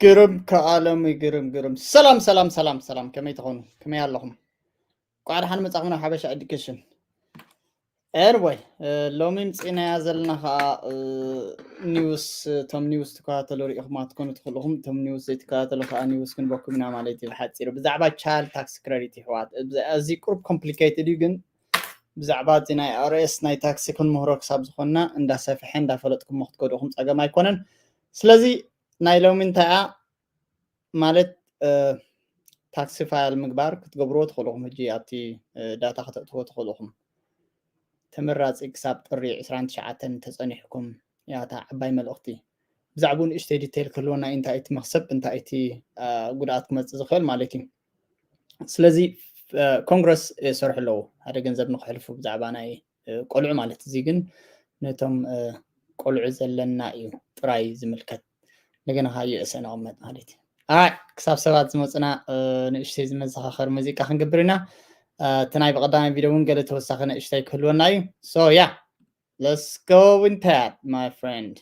ግርም ከኣለሙ ግርም ግርም። ሰላም ሰላም ሰላም ሰላም፣ ከመይ ትኾኑ? ከመይ ኣለኹም? ቋዕ ደሓን መጻኹም ናብ ሓበሻ ኤዱኬሽን። ኤንወይ፣ ሎሚ ምጽኢናያ ዘለና ኸኣ ኒውስ፣ እቶም ኒውስ ትከታተሉ ርኢኹማ ትኮኑ ትኽእልኹም፣ እቶም ኒውስ ዘይትከታተሉ ኸኣ ኒውስ ክንበኩም ኢና ማለት እዩ። ብሓጺሩ ብዛዕባ ቻይልድ ታክስ ክረዲት ይሕዋት፣ እዚ ቁሩብ ኮምፕሊኬትድ እዩ፣ ግን ብዛዕባ እቲ ናይ ኣርኤስ ናይ ታክሲ ክንምህሮ ክሳብ ዝኾንና እንዳሰፍሐ እንዳፈለጥኩሞ ክትከዱ ኢኹም፣ ጸገም ኣይኮነን። ስለዚ ናይ ሎሚ እንታይ እያ ማለት፣ ታክሲ ፋይል ምግባር ክትገብርዎ ትኽእልኹም። ሕጂ ኣብቲ ዳታ ከተእትዎ ትኽእልኹም። ተመራጺ ክሳብ ጥሪ ዕስራን ትሽዓተን ተጸኒሕኩም ያታ ዓባይ መልእኽቲ። ብዛዕባኡ ንእሽተይ ዲቴይል ክህልወና እዩ፣ እንታይ እቲ መኽሰብ እንታይ እቲ ጉድኣት ክመጽእ ዝኽእል ማለት እዩ። ስለዚ ኮንግረስ ይሰርሑ ኣለዉ ሓደ ገንዘብ ንክሕልፉ ብዛዕባ ናይ ቆልዑ ማለት። እዚ ግን ነቶም ቆልዑ ዘለና እዩ ጥራይ ዝምልከት። እንደገና ከኣ ዩኤስኤ ነቐመጥ ማለት እዩ። ኣይ ክሳብ ሰባት ዝመፁና ንእሽተይ ዝመዘኻኸር ሙዚቃ ክንገብር ኢና። እቲ ናይ ብቐዳማይ ቪድዮ እውን ገለ ተወሳኺ ንእሽተይ ክህልወና እዩ። So yeah, let's go with that, my friend.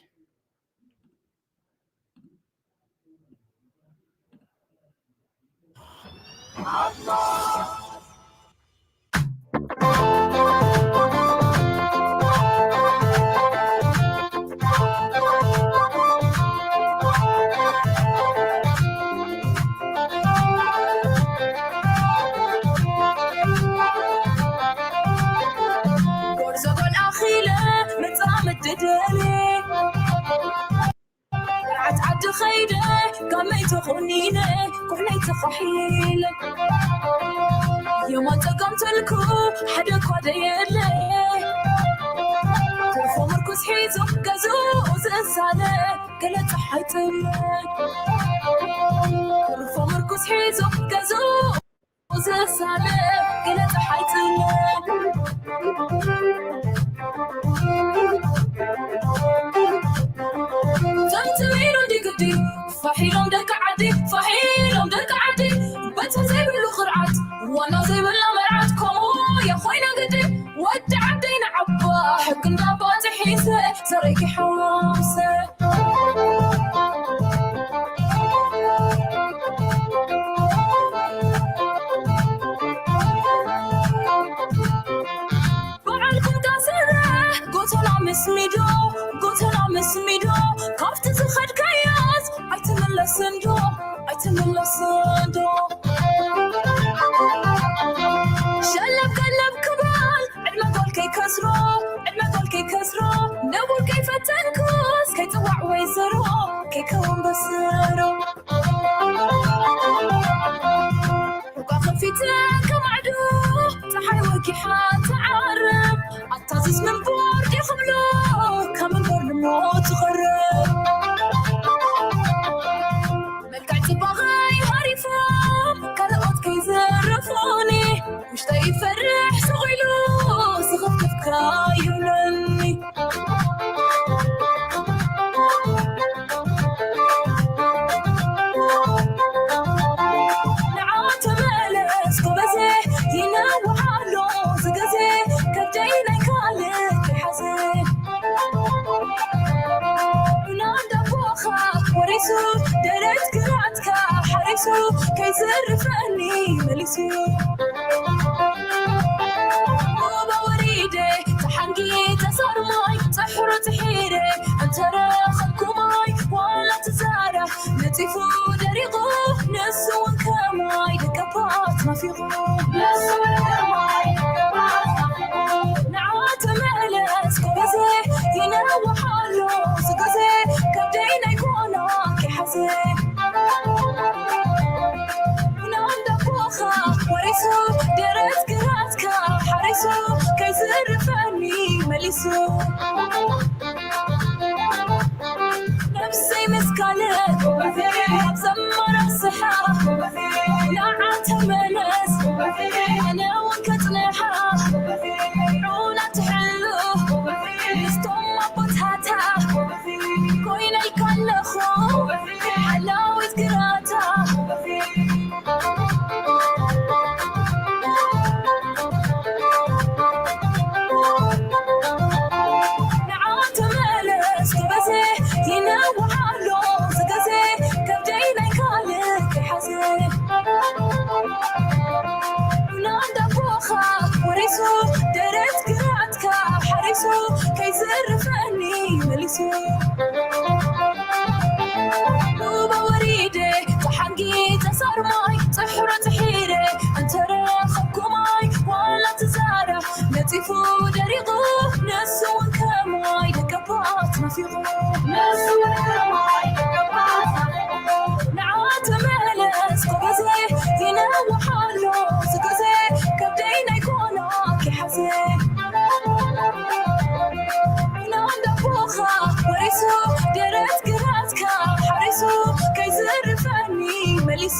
ጎርዞ ጓል ኣኺለ መጻምድ ደደለ። መርዓት ዓዲ ኸይደ ጋመይ ተኾኒነ ኩሕነይ ተዃሒለ። የማን ጸጋም ተልኩ ሓደ እኳ ደየለ። ተርፎ ምርኩስ ሒዙ ገዝኡ ዝእሳለ ገለ ጸሓይ ጥለ። ተርፎ ምርኩስ ሒዙ ገዝኡ ዝሳለ ገለ ጸሓይ ጥለ። ትምትም ኢሉ እንዲ ግዲ ፋሕ ኢሎም ደቂ ዓዲ፣ ፋሕ ኢሎም ደቂ ዓዲ። በትሪ ዘይብሉ ኽርዓት፣ ዋና ዘይብላ መርዓት፣ ከምኡ እያ ኮይና ግዲ። ወዲ ዓደይ ንዓባ ሕጊ እንዳባ ጥሒሰ፣ ዘረጊ ሓዋምሰ። በዓል ኮንካ ስረ ጎተና ምስ ሚዶ፣ ጎተና ምስ ሚዶ፣ ካብቲ ዝኸድካዮስ ኣይትምለስን ዶ፣ ኣይትምለስን ዶ? ሸለብ ቀለብ ክበል ዕድመ ጓል ከይከስሮ፣ ዕድመ ጓል ከይከስሮ፣ ነቡር ከይፈተንኩስ ከይጽዋዕ ወይዘሮ፣ ከይከውን በስሮ። ሩባ ከፊተ ከማዕዶ፣ ጸሓይ ወጊሓ ትዓርብ፣ ኣታዝዝ ምን ቦርድ ይኽብሎ፣ ካብ መንበር ንሞት ትቐርብ። መልክዕ ጽባቐይ ሃሪፎም፣ ካልኦት ከይዝርፉኒ፣ ውሽጠይ ይፈርሕ ስቕ ኢሉ፣ ዝኽፍክፍ ክራይ ይብለኒ። ንዓ ተመለስ ጎበዜ፣ ይነውሕ ኣሎ እዚ ግዜ፣ ከብደይ ናይ ካልእ ከይሓዘ። ቡና እንዳቦኻ ወሪሱ፣ ደረት ግራትካ ሓሪሱ፣ ከይዝርፈኒ መሊሱ። ሩባ ወሪደ ተሓንጊ ተሳርማይ፣ ጸሕሩ ትሒረ እንተረኸብኩ ማይ፣ ዋላ ትዛራ ነጺፉ ደሪቑ፣ ንሱ እውን ከማይ ደቀባት ናፊቑ። ንዓ ተመለስ ጎበዜ፣ ይነውሕ ኣሎ እዚ ግዜ፣ ከብደይ ናይ ጓና ከይሓዘ። ቡና እንዳቦኻ ወሪሱ፣ ደረት ግራትካ ሓሪሱ፣ ከይዝርፈኒ መሊሱ። ነብሰይ ምስ ካልእ ኣብ ዘማራ ስሓ፣ ንዓ ተመለስ ኣነ እውን ከጽንሓ። ዑና ትሕሉ ምስቶም ኣቦታታ፣ ኮይነልካ ኣለኹ ሓላዊት ግራታ። ንዓ ተመለስ ጎበዜ፣ ይነውሕ ኣሎ እዚ ግዜ፣ ከብደይ ሩባ ወሪደ ተሓንጊጠ ሳርማይ ጽሕሮ ጽሒረ እንተረኸብኩማይ ዋላ ትዛራ ነጺፉ ደሪቑ ንሱ እውን ከማይ ደቀባት ናፊቑ ንሱ እውን ከማይ ደቀባት ናፊቑ ንዓ ተመለስ ጎበዜ ይነውሓሎ ዝግዜ ከብደይ ናይ ኮና ኪሓዘ ናንዳቦኻ ወሪሱ ደረት ግራትካ ሓሪሱ ከይዝርፈኒ መሊሱ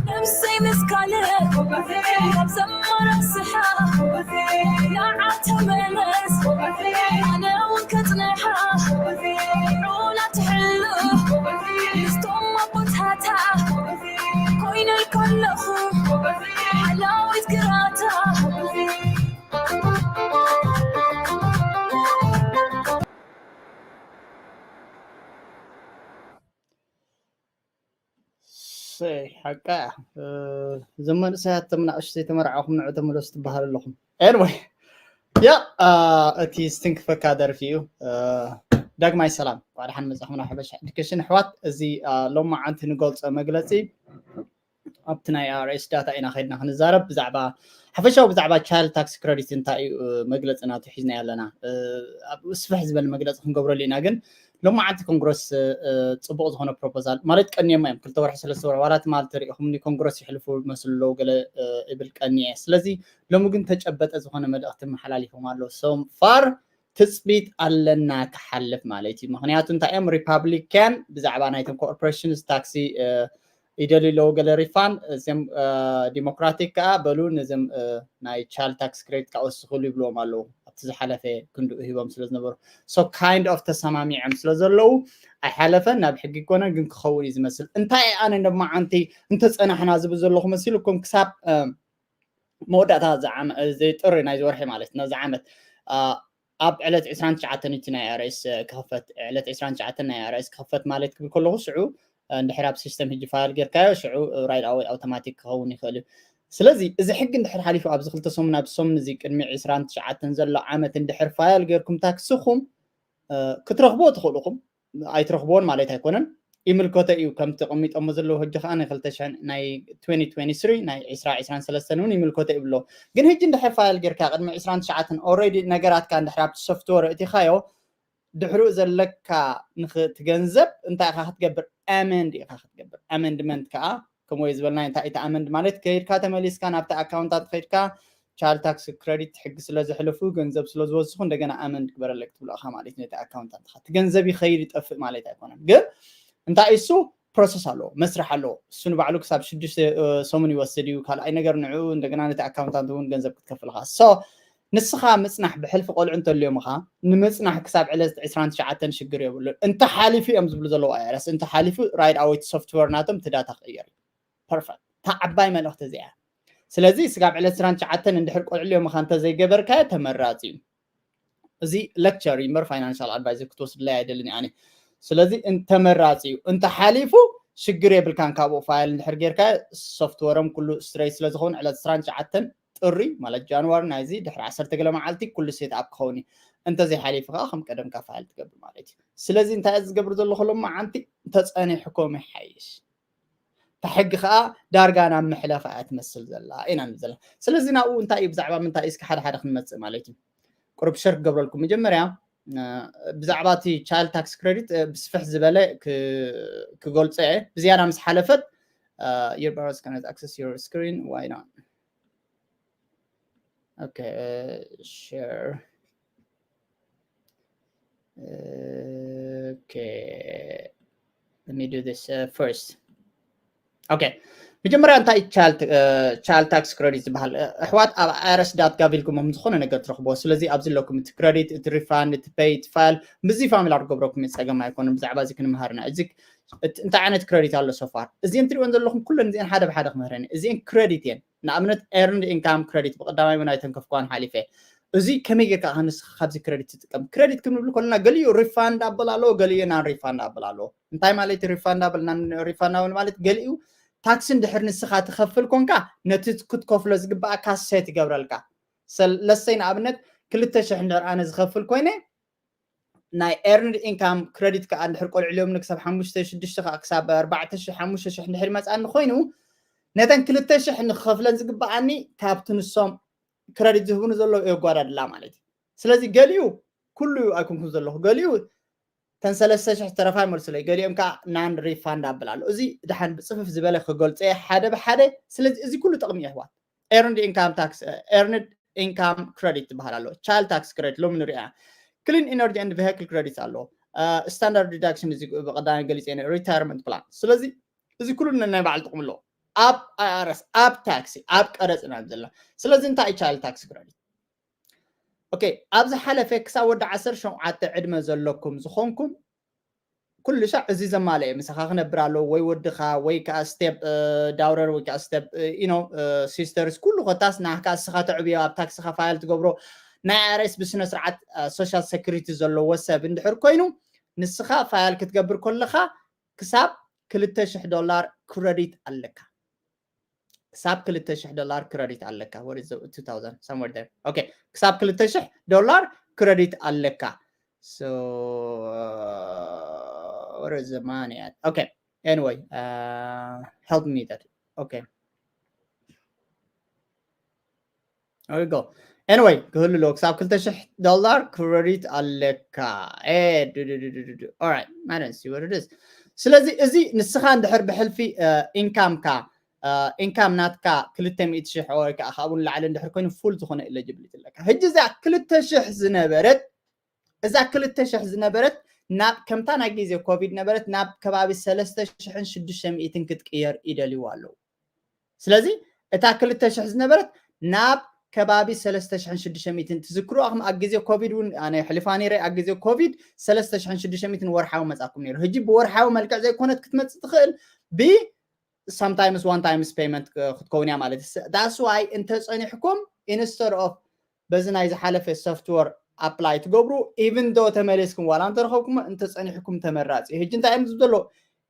ነብሰይ ምስ ካልእ ካብ ዘማራ ስሓ ንዓ ተመለስ ኣነ እውን ከጽንሓ ዑላ ትሕሉ ምስቶም ኣቦታታ ኮይነ ከለኹ ሓላዊት ግራታ ሓቃ እዞም መንእሰያት ቶም ንኣሽተይ ተመርዓኹም ንዑ ተመለሱ ትበሃል ኣለኹም። Anyway ያ እቲ ዝትንክፈካ ደርፊ እዩ። ዳግማይ ሰላም፣ እንኳዕ ደሓን መጻኹም ናብ ሓበሻ ኤዱኬሽን ኣሕዋት። እዚ ሎማዓንቲ ንገልጾ መግለጺ ኣብቲ ናይ ኣር ኤስ ዳታ ኢና ከድና ክንዛረብ ብዛዕባ ሓፈሻዊ ብዛዕባ ቻይልድ ታክስ ክረዲት እንታይ እዩ መግለፂ ናቱ ሒዝና ኣለና። ኣብ ስፍሕ ዝበለ መግለፂ ክንገብረሉ ኢና፣ ግን ሎማዓንቲ ኮንግረስ ፅቡቅ ዝኮነ ፕሮፖዛል ማለት ቀኒየማ እዮም። ክልተ ወርሒ ሰለስተ ወርሒ ዋላ ትማል ተሪኢኹምኒ ኮንግረስ ይሕልፉ መስሉ ኣለዉ ገለ ይብል ቀኒየ። ስለዚ ሎሚ ግን ተጨበጠ ዝኮነ መልእክቲ መሓላሊፎም ኣለዉ። So far ትፅቢት ኣለና ክሓልፍ ማለት እዩ። ምክንያቱ እንታይ እዮም ሪፓብሊካን ብዛዕባ ናይቶም ኮርፖሬሽንስ ታክሲ ይደልዩ ኣለዉ ገለ ሪፋንድ፣ እዚም ዲሞክራቲክ ከዓ በሉ ነዚም ናይ ቻይልድ ታክስ ክሬዲት ከዓ ወስኽሉ ይብልዎም ኣለዉ። ኣብቲ ዝሓለፈ ክንድኡ ሂቦም ስለ ዝነበሩ so kind of ተሰማሚዖም ስለ ዘለዉ ኣይሓለፈን፣ ናብ ሕጊ ይኮነን ግን ክኸውን እዩ ዝመስል። እንታይ ኣነ ሎማዓንቲ እንተፀናሕና ዝብል ዘለኹ መሲልኩም ክሳብ መወዳእታ ጥሪ ናይዚ ወርሒ ማለት ነዚ ዓመት ኣብ ዕለት ዕስራን ትሽዓተን እቲ ናይ ኣርኤስ ክኽፈት ዕለት ዕስራን ትሽዓተን ናይ ኣርኤስ ክኽፈት ማለት ክብል ከለኹ ሽዑ እንድሕር ኣብ ሲስተም ሕጂ ፋይል ጌርካዮ ሽዑ right away ኣውቶማቲክ ክኸውን ይኽእል እዩ። ስለዚ እዚ ሕጊ እንድሕር ሓሊፉ ኣብዚ ክልተ ሰሙን ኣብ ሰሙን እዚ ቅድሚ ዕስራን ትሽዓተን ዘሎ ዓመት እንድሕር ፋይል ጌርኩም ታክስኹም ክትረኽብዎ ትኽእሉ ኢኹም። ኣይትረኽብዎን ማለት ኣይኮነን። ይምልከቶ እዩ ከምቲ ተቐሚጦሞ ዘለዉ ሕጂ ከዓ ናይ ክልተ ሽሕን ናይ twenty twenty-three ናይ ዕስራ ዕስራን ሰለስተን እውን ይምልከቶ ይብሎ። ግን ሕጂ እንድሕር ፋይል ጌርካ ቅድሚ ዕስራን ትሽዓተን already ነገራትካ እንድሕር ኣብቲ ሶፍትወር እቲኻዮ ድሕሪኡ ዘለካ ንክትገንዘብ እንታይ ኢኻ ክትገብር? ኣመንድ ኢኻ ክትገብር። ኣመንድመንት ከዓ ከምኡ ዝበልና እንታይ እቲ ኣመንድ ማለት ከይድካ ተመሊስካ ናብቲ ኣካውንታት ከይድካ ቻይልድ ታክስ ክረዲት ሕጊ ስለ ዘሕልፉ ገንዘብ ስለ ዝወስኹ እንደገና ኣመንድ ግበረለይ ክትብሎ ኢኻ ማለት ነቲ ኣካውንታንትኻ። እቲ ገንዘብ ይኸይድ ይጠፍእ ማለት ኣይኮነን፣ ግን እንታይ እሱ ፕሮሰስ ኣለዎ፣ መስርሕ ኣለዎ። እሱ ንባዕሉ ክሳብ ሽዱሽተ ሰሙን ይወስድ እዩ። ካልኣይ ነገር ንዕኡ እንደገና ነቲ ኣካውንታንት እውን ገንዘብ ክትከፍልኻ። So ንስኻ ምጽናሕ ብሕልፊ ቆልዑ እንተልዮምኻ ንምጽናሕ ክሳብ ዕለት ዕስራን ትሽዓተን ሽግር የብሉን። እንተ ሓሊፉ እዮም ዝብሉ ዘለዉ ኣይረስ እንተ ሓሊፉ right away ሶፍትወር ናቶም እቲ ዳታ ክቕየር እዩ። ፐርፈክት። እታ ዓባይ መልእኽቲ እዚኣ። ስለዚ ስጋብ ዕለት ዕስራን ትሽዓተን እንድሕር ቆልዑ ልዮምኻ እንተዘይገበርካዮ ተመራፂ እዩ። እዚ ሌክቸር እዩ እምበር ፋይናንሻል ኣድቫይዘር ክትወስድለይ ኣይደልን ኣነ። ስለዚ ተመራፂ እዩ። እንተሓሊፉ ሽግር የብልካን። ካብኡ ፋይል እንድሕር ጌርካ ሶፍትወሮም ኩሉ ስትሬት ስለ ዝኸውን ዕለት ዕስራን ትሽዓተን ጥሪ ማለት ጃንዋሪ ናይዚ ድሕሪ ዓሰርተ ገለ መዓልቲ ኩሉ ሴት ኣፕ ክኸውን እዩ። እንተዘይሓሊፉ ከዓ ከም ቀደምካ ፋይል ትገብር ማለት እዩ። ስለዚ እንታይ ዝገብር ዘለኹ ሎማዓንቲ ተፀኒሕኩም ይሓይሽ። እታ ሕጊ ከዓ ዳርጋ ናብ ምሕለፍ እያ ትመስል ዘላ ኢና ንብል ዘለና። ስለዚ ናብኡ እንታይ እዩ ብዛዕባ ምንታይ እዩ እስኪ ሓደ ሓደ ክንመፅእ ማለት እዩ። ቁሩብ ሸር ክገብረልኩም መጀመርያ ብዛዕባ እቲ ቻይልድ ታክስ ክሬዲት ብስፍሕ ዝበለ ክገልፆ እየ ብዝያዳ ምስ ሓለፈት your parents cannot access your screen why not okay share okay let me do this uh, first okay መጀመርያ እንታይ ቻይልድ ታክስ ክሬዲት ዝበሃል ኣሕዋት ኣብ ኣይረስ ዳት ጋቭ ኢልኩም ዝኾነ ነገር ትረኽቦ። ስለዚ ኣብዚ ኣለኩም እቲ ክሬዲት እቲ ሪፋንድ እቲ ፔይ እቲ ፋይል ምስዚ ፋሚሊ ክገብረኩም ጸገም ኣይኮነን። ብዛዕባ እዚ ክንምሃርና እዚ እንታይ ዓይነት ክሬዲት ኣሎ so far እዚን ትሪእዎን ዘለኹም ኩለን እዚን ሓደ ብሓደ ክምህረኒ እዚን ክሬዲት እየን። ንኣብነት ኤርንድ ኢንካም ክሬዲት ብቀዳማይ እውን ኣይተንከፍኳን ሓሊፈ። እዚ ከመይ ጌርካ ንስኻ ካብዚ ክሬዲት ትጥቀም? ክሬዲት ክንብል ከለና ገሊኡ ሪፋንድ ኣብል ኣለዎ፣ ገሊኡ ናን ሪፋንድ ኣብል ኣለዎ። እንታይ ማለት ሪፋንድ ኣብል ናን ሪፋንድ ኣብል ማለት ገሊኡ ታክሲ እንድሕር ንስኻ ትኸፍል ኮንካ ነቲ ክትከፍሎ ዝግባኣካ ሴት ይገብረልካ። ለሰይ ንኣብነት ክልተ ሽሕ እንድሕር ኣነ ዝኸፍል ኮይነ ናይ earned income credit ከዓ እንድሕር ቆልዕልዮም ክሳብ ሓሙሽተ ሽዱሽተ ከዓ ክሳብ ኣርባዕተ ሽሕ ሓሙሽተ ሽሕ እንድሕር ይመፅኣኒ ኮይኑ ነተን ክልተ ሽሕ ንክኸፍለን ዝግበኣኒ ካብቲ ንሶም credit ዝህቡኒ ዘለዉ የጓዳድላ ማለት እዩ። ስለዚ ገሊኡ ኩሉ ኣይኮንኩን ዘለኹ፣ ገሊኡ ተን ሰለስተ ሽሕ ተረፋ ይመልሱለይ፣ ገሊኦም ከዓ non refundable ኣሎ። እዚ ድሓን ብፅፍፍ ዝበለ ክገልፀ እየ ሓደ ብሓደ። ስለዚ እዚ ኩሉ ጥቕሚ እዩ ኣሕዋት። Earned income tax, earned income credit ትበሃል ኣሎ። Child tax credit ሎሚ ንሪኣ። Clean energy and vehicle credit ኣሎ። Standard deduction እዚ ብቐዳማይ ገሊፀ፣ retirement plan። ስለዚ እዚ ኩሉ ናይ ባዕሉ ጥቕሚ ኣለዎ። ኣብ I R S፣ ኣብ ታክሲ፣ ኣብ ቀረፅ ኢና ዘለና። ስለዚ እንታይ እዩ child tax credit? ኦኬ፣ ኣብ ዝሓለፈ ክሳብ ወዲ ዓሰርተ ሸውዓተ ዕድመ ዘለኩም ዝኾንኩም ኩሉ ሻዕ እዚ ዘማልአ ምሳኻ ክነብር ኣለዎ፣ ወይ ወድኻ ወይ ከዓ step daughter ወይ ከዓ step you know sisters ኩሉ ኮታስ ናህካ እስኻ ተዕብዮ ኣብ ታክስኻ file ትገብሮ ናይ I R S ብስነ ስርዓት social security ዘለዎ ሰብ እንድሕር ኮይኑ ንስኻ file ክትገብር ከለኻ ክሳብ ክልተ ሽሕ ዶላር credit ኣለካ። ክሳብ ክልተ ሽሕ ዶላር credit ኣለካ። What is the two thousand? Somewhere there. Okay. ክሳብ ክልተ ሽሕ ዶላር credit ኣለካ። So what is the money at? Okay. Anyway, uh, help me that. Okay. There we go. Anyway ክህሉ ኣለዎ። ክሳብ ክልተ ሽሕ ዶላር credit ኣለካ። Alright, I don't see what it is. ስለዚ እዚ ንስኻ እንድሕር ብሕልፊ income ካ income ናትካ ክልተ ሚእቲ ሽሕ ወይ ከዓ ካብኡ ንላዕሊ እንድሕር ኮይኑ full ዝኾነ eligibility ኣለካ። ሕጂ እዛ ክልተ ሽሕ ዝነበረት እዛ ክልተ ሽሕ ዝነበረት ናብ ከምታ ናይ ግዜ ኮቪድ ነበረት ናብ ከባቢ ሰለስተ ሽሕን ሽዱሽተ ሚእትን ክትቅየር ይደልይዋ ኣለዉ። ስለዚ እታ ክልተ ሽሕ ዝነበረት ናብ ከባቢ ሰለስተ ሽሕን ሽዱሽተ ሚእትን ትዝክሩ ኣኹም ኣብ ግዜ ኮቪድ እውን ኣነ ሕልፋ ነይረ ኣብ ግዜ ኮቪድ ሰለስተ ሽሕን ሽዱሽተ ሚእትን ወርሓዊ መጻኩም ነይሩ። ሕጂ ብወርሓዊ መልክዕ ዘይኮነት ክትመጽእ ትኽእል ብ sometimes one times payment ክትከውን እያ ማለት እዩ። That's why እንተጸኒሕኩም instead of በዚ ናይ ዝሓለፈ software apply ትገብሩ even though ተመሊስኩም ዋላ እንተረኸብኩም እንተጸኒሕኩም ተመራጺ። ሕጂ እንታይ እዮም ዝብሎ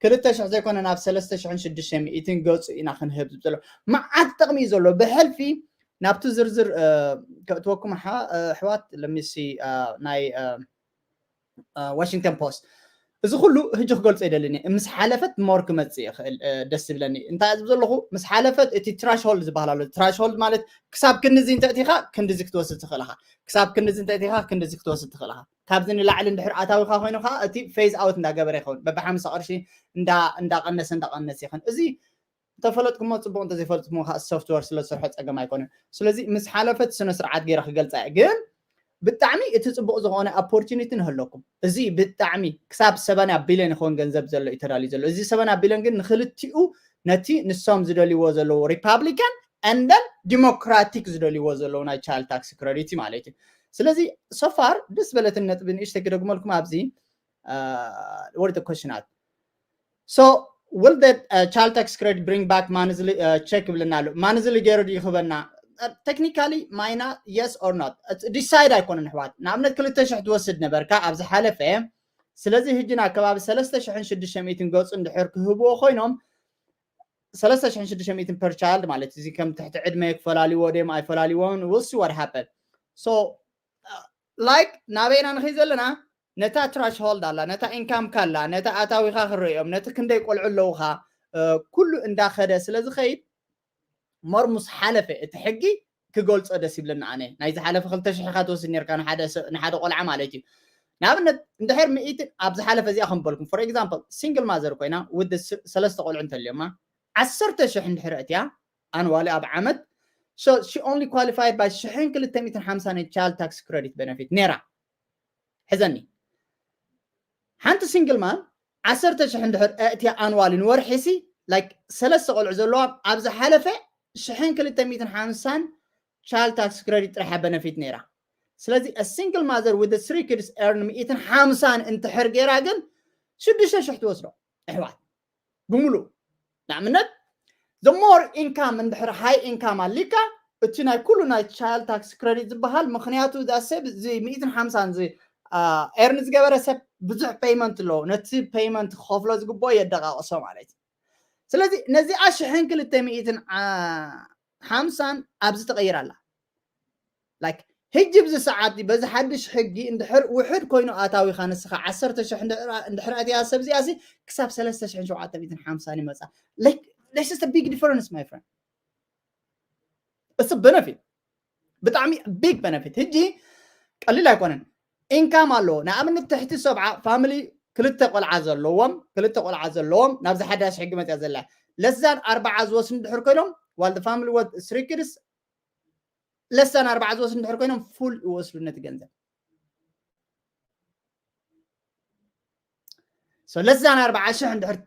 ክልተ ሽሕ ዘይኮነ ናብ ሰለስተ ሽሕን ሽዱሽተ ሚእትን ገጹ ኢና ክንህብ ዝብሎ መዓት ጥቕሚ እዩ ዘሎ። ብሕልፊ ናብቲ ዝርዝር ከእትወኩም ኣሕዋት let me see ናይ ዋሽንግተን ፖስት እዚ ኩሉ ሕጂ ክገልጾ ይደልን እየ። ምስ ሓለፈት more ክመጽእ ይኽእል ደስ ዝብለኒ እንታይ ዝብ ዘለኹ ምስ ሓለፈት እቲ threshold ዝበሃል ኣሎ። Threshold ማለት ክሳብ ክንድዚ እንተእቲኻ ክንድዚ ክትወስድ ትኽእል ኢኻ፣ ክሳብ ክንድዚ እንተእቲኻ ክንድዚ ክትወስድ ትኽእል ኢኻ። ካብዚ ንላዕሊ እንድሕር ኣታዊኻ ኮይኑ ከዓ እቲ phase out እንዳገበረ ይኸውን በብሓምሳ ቅርሺ እንዳቀነሰ እንዳቀነሰ ይኸውን። እዚ እንተፈለጥኩሞ ፅቡቅ እንተዘይፈልጥኩሞ ከዓ software ስለዝሰርሖ ፀገም ኣይኮነን። ስለዚ ምስ ሓለፈት ስነ ስርዓት ገይረ ክገልፃ እየ ግን ብጣዕሚ እቲ ፅቡቅ ዝኾነ opportunity ንህለኩም። እዚ ብጣዕሚ ክሳብ ሰማንያ ቢልዮን ይኸውን ገንዘብ ዘሎ እዩ ተዳልዩ ዘሎ። እዚ ሰማንያ ቢልዮን ግን ንክልቲኡ ነቲ ንሶም ዝደልይዎ ዘለዉ Republican and then Democratic ዝደልይዎ ዘለዉ ናይ child tax credit ማለት እዩ። ስለዚ so far ደስ በለትን ነጥቢ ንእሽተይ ክደግመልኩም ኣብዚ what is the question at So will the uh, child tax credit bring back monthly uh, check ይብለና ኣሎ። Monthly ገይሩ ድዩ ክበና? Technically ማይና yes or not decide ኣይኮነን ኣሕዋት። ንኣብነት ክልተ ሽሕ ትወስድ ነበርካ ኣብ ዝሓለፈ። ስለዚ ሕጂ ናብ ከባቢ ሰለስተ ሽሕን ሽዱሽተ ሚእትን ገጹ እንድሕር ክህብዎ ኮይኖም ሰለስተ ሽሕን ሽዱሽተ ሚእትን per child ማለት እዚ ከም ትሕቲ ዕድመ ክፈላልዎ ድዮም ኣይፈላልዎን we'll see what happen. So like ናበይና ንኸይ ዘለና ነታ threshold ኣላ፣ ነታ income ካ ኣላ፣ ነታ ኣታዊኻ ክረኦም፣ ነቲ ክንደይ ቆልዑ ኣለውኻ ኩሉ እንዳኸደ ስለ ዝኸይድ more ምስ ሓለፈ እቲ ሕጊ ክገልጾ ደስ ይብለና። ኣነ ናይ ዝሓለፈ ክልተ ሽሕ ኢኻ ትወስድ ነርካ ንሓደ ቆልዓ ማለት እዩ። ንኣብነት እንድሕር ሚእትን ኣብ ዝሓለፈ እዚኣ ከም በልኩም for example single mother ኮይና with ሰለስተ ቆልዑ እንተልዮማ ዓሰርተ ሽሕ እንድሕር እትያ ኣንዋሊ ኣብ ዓመት she only qualified by ሽሕን ክልተ ሚእትን ሓምሳን child tax credit benefit ነይራ። ሕዘኒ ሓንቲ single mom ዓሰርተ ሽሕ እንድሕር እትያ ኣንዋሊ ንወርሒ ሲ like ሰለስተ ቆልዑ ዘለዋ ኣብ ዝሓለፈ ሽሕን ክልተ ሚእትን ሓምሳን child tax credit ጥራሕ benefit ነይራ። ስለዚ single mother with three kids earn ሚእትን ሓምሳን እንትሕር ገይራ ግን ሽዱሽተ ሽሕ ትወስዶ ኣሕዋት ብምሉእ ንኣብነት the more income እንድሕር high income ኣሊካ እቲ ናይ ኩሉ ናይ child tax credit ዝበሃል ምክንያቱ እዛ ሰብ እዚ ሚእትን ሓምሳን እዚ earn ዝገበረ ሰብ ብዙሕ payment ኣለዎ። ነቲ payment ክኸፍሎ ዝግብኦ የደቃቅሶ ማለት እዩ። ስለዚ ነዚኣ ሽሕን ክልተ ሚእትን ሓምሳን ኣብዚ ተቀይራ ኣላ። Like ሕጂ ብዚ ሰዓት በዚ ሓድሽ ሕጊ እንድሕር ውሕድ ኮይኑ ኣታዊኻ ንስኻ ዓሰርተ ሽሕ እንድሕር ኣትያ ሰብ እዚኣ ሲ ክሳብ ሰለስተ ሽሕን ሸውዓተ ሚእትን ሓምሳን ይመፃ። Like, this is a big difference, my friend. It's a benefit. ብጣዕሚ big benefit። ሕጂ ቀሊል ኣይኮነን። ኢንካም ኣለዎ። ንኣብነት ትሕቲ ሰብዓ ፋሚሊ ክልተ ቆልዓ ዘለዎም ክልተ ቆልዓ ዘለዎም ናብዚ ሓዳሽ ሕጊ መፅያ ዘላ ለዛን ኣርባዓ ዝወስዱ እንድሕር ኮይኖም while the family with three kids ለዛን ኣርባዓ ዝወስዱ እንድሕር ኮይኖም ፉል ይወስዱ ነቲ ገንዘብ። ለዛን ኣርባዓ ሽሕ እንድሕር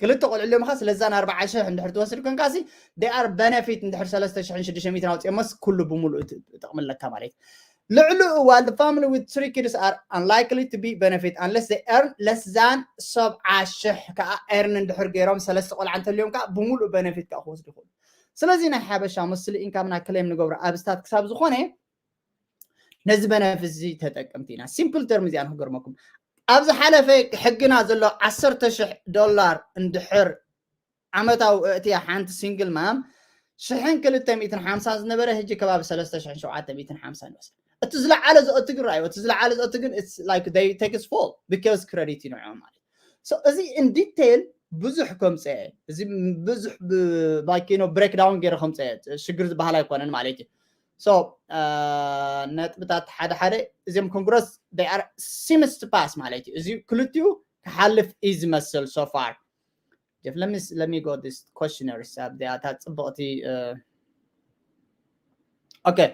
ክልተ ቆልዑ ኣለዮም ኻስ ለዛን ኣርባዓ ሽሕ እንድሕር ትወስድ ኮንካሲ they are benefit እንድሕር ሰለስተ ሽሕን ሽዱሽተ ሚእትን ኣውፅኦሞስ ኩሉ ብምሉእ ጥቕሚ ኣለካ ማለት እዩ። ልዕሊ while the family with three kids are unlikely to be benefit unless they earn less than ሰብዓ ሽሕ ከዓ earn እንድሕር ገይሮም ሰለስተ ቆልዓ እንተልዮም ከዓ ብምሉእ benefit ከዓ ክወስዱ ይኽእሉ። ስለዚ ናይ ሓበሻ መስሊ ኢንካምና ክሌም ንገብሮ ኣብስታት ክሳብ ዝኾነ ነዚ benefit እዚ ተጠቀምቲ ኢና። ሲምፕል ተርም እዚኣ ንክገርመኩም ኣብ ዝሓለፈ ሕግና ዘሎ ዓሰርተ ሽሕ ዶላር እንድሕር ዓመታዊ እእትያ ሓንቲ ሲንግል ማም ሽሕን ክልተ ሚእትን ሓምሳን ዝነበረ ሕጂ ከባቢ ሰለስተ ሽሕን ሸውዓተ ሚእትን ሓምሳን ይወስድ። እቲ ዝለዓለ ዝእቲ ግን ራእዮ እቲ ዝለዓለ ዝእቲ ግን like they take fall because credit ይንዖ ማለት so እዚ in detail ብዙሕ ከምፀ እዚ ብዙሕ like you know breakdown ገይረ ከምፀ ሽግር ዝበሃል ኣይኮነን ማለት እዩ። So ነጥብታት ሓደ ሓደ እዚኦም ኮንግረስ they are seems to pass ማለት እዩ። እዚ ክልቲኡ ክሓልፍ እዩ ዝመስል so far። Jeff, let me let me go this questionnaire ሳብ ዚኣታ ፅብቕቲ okay.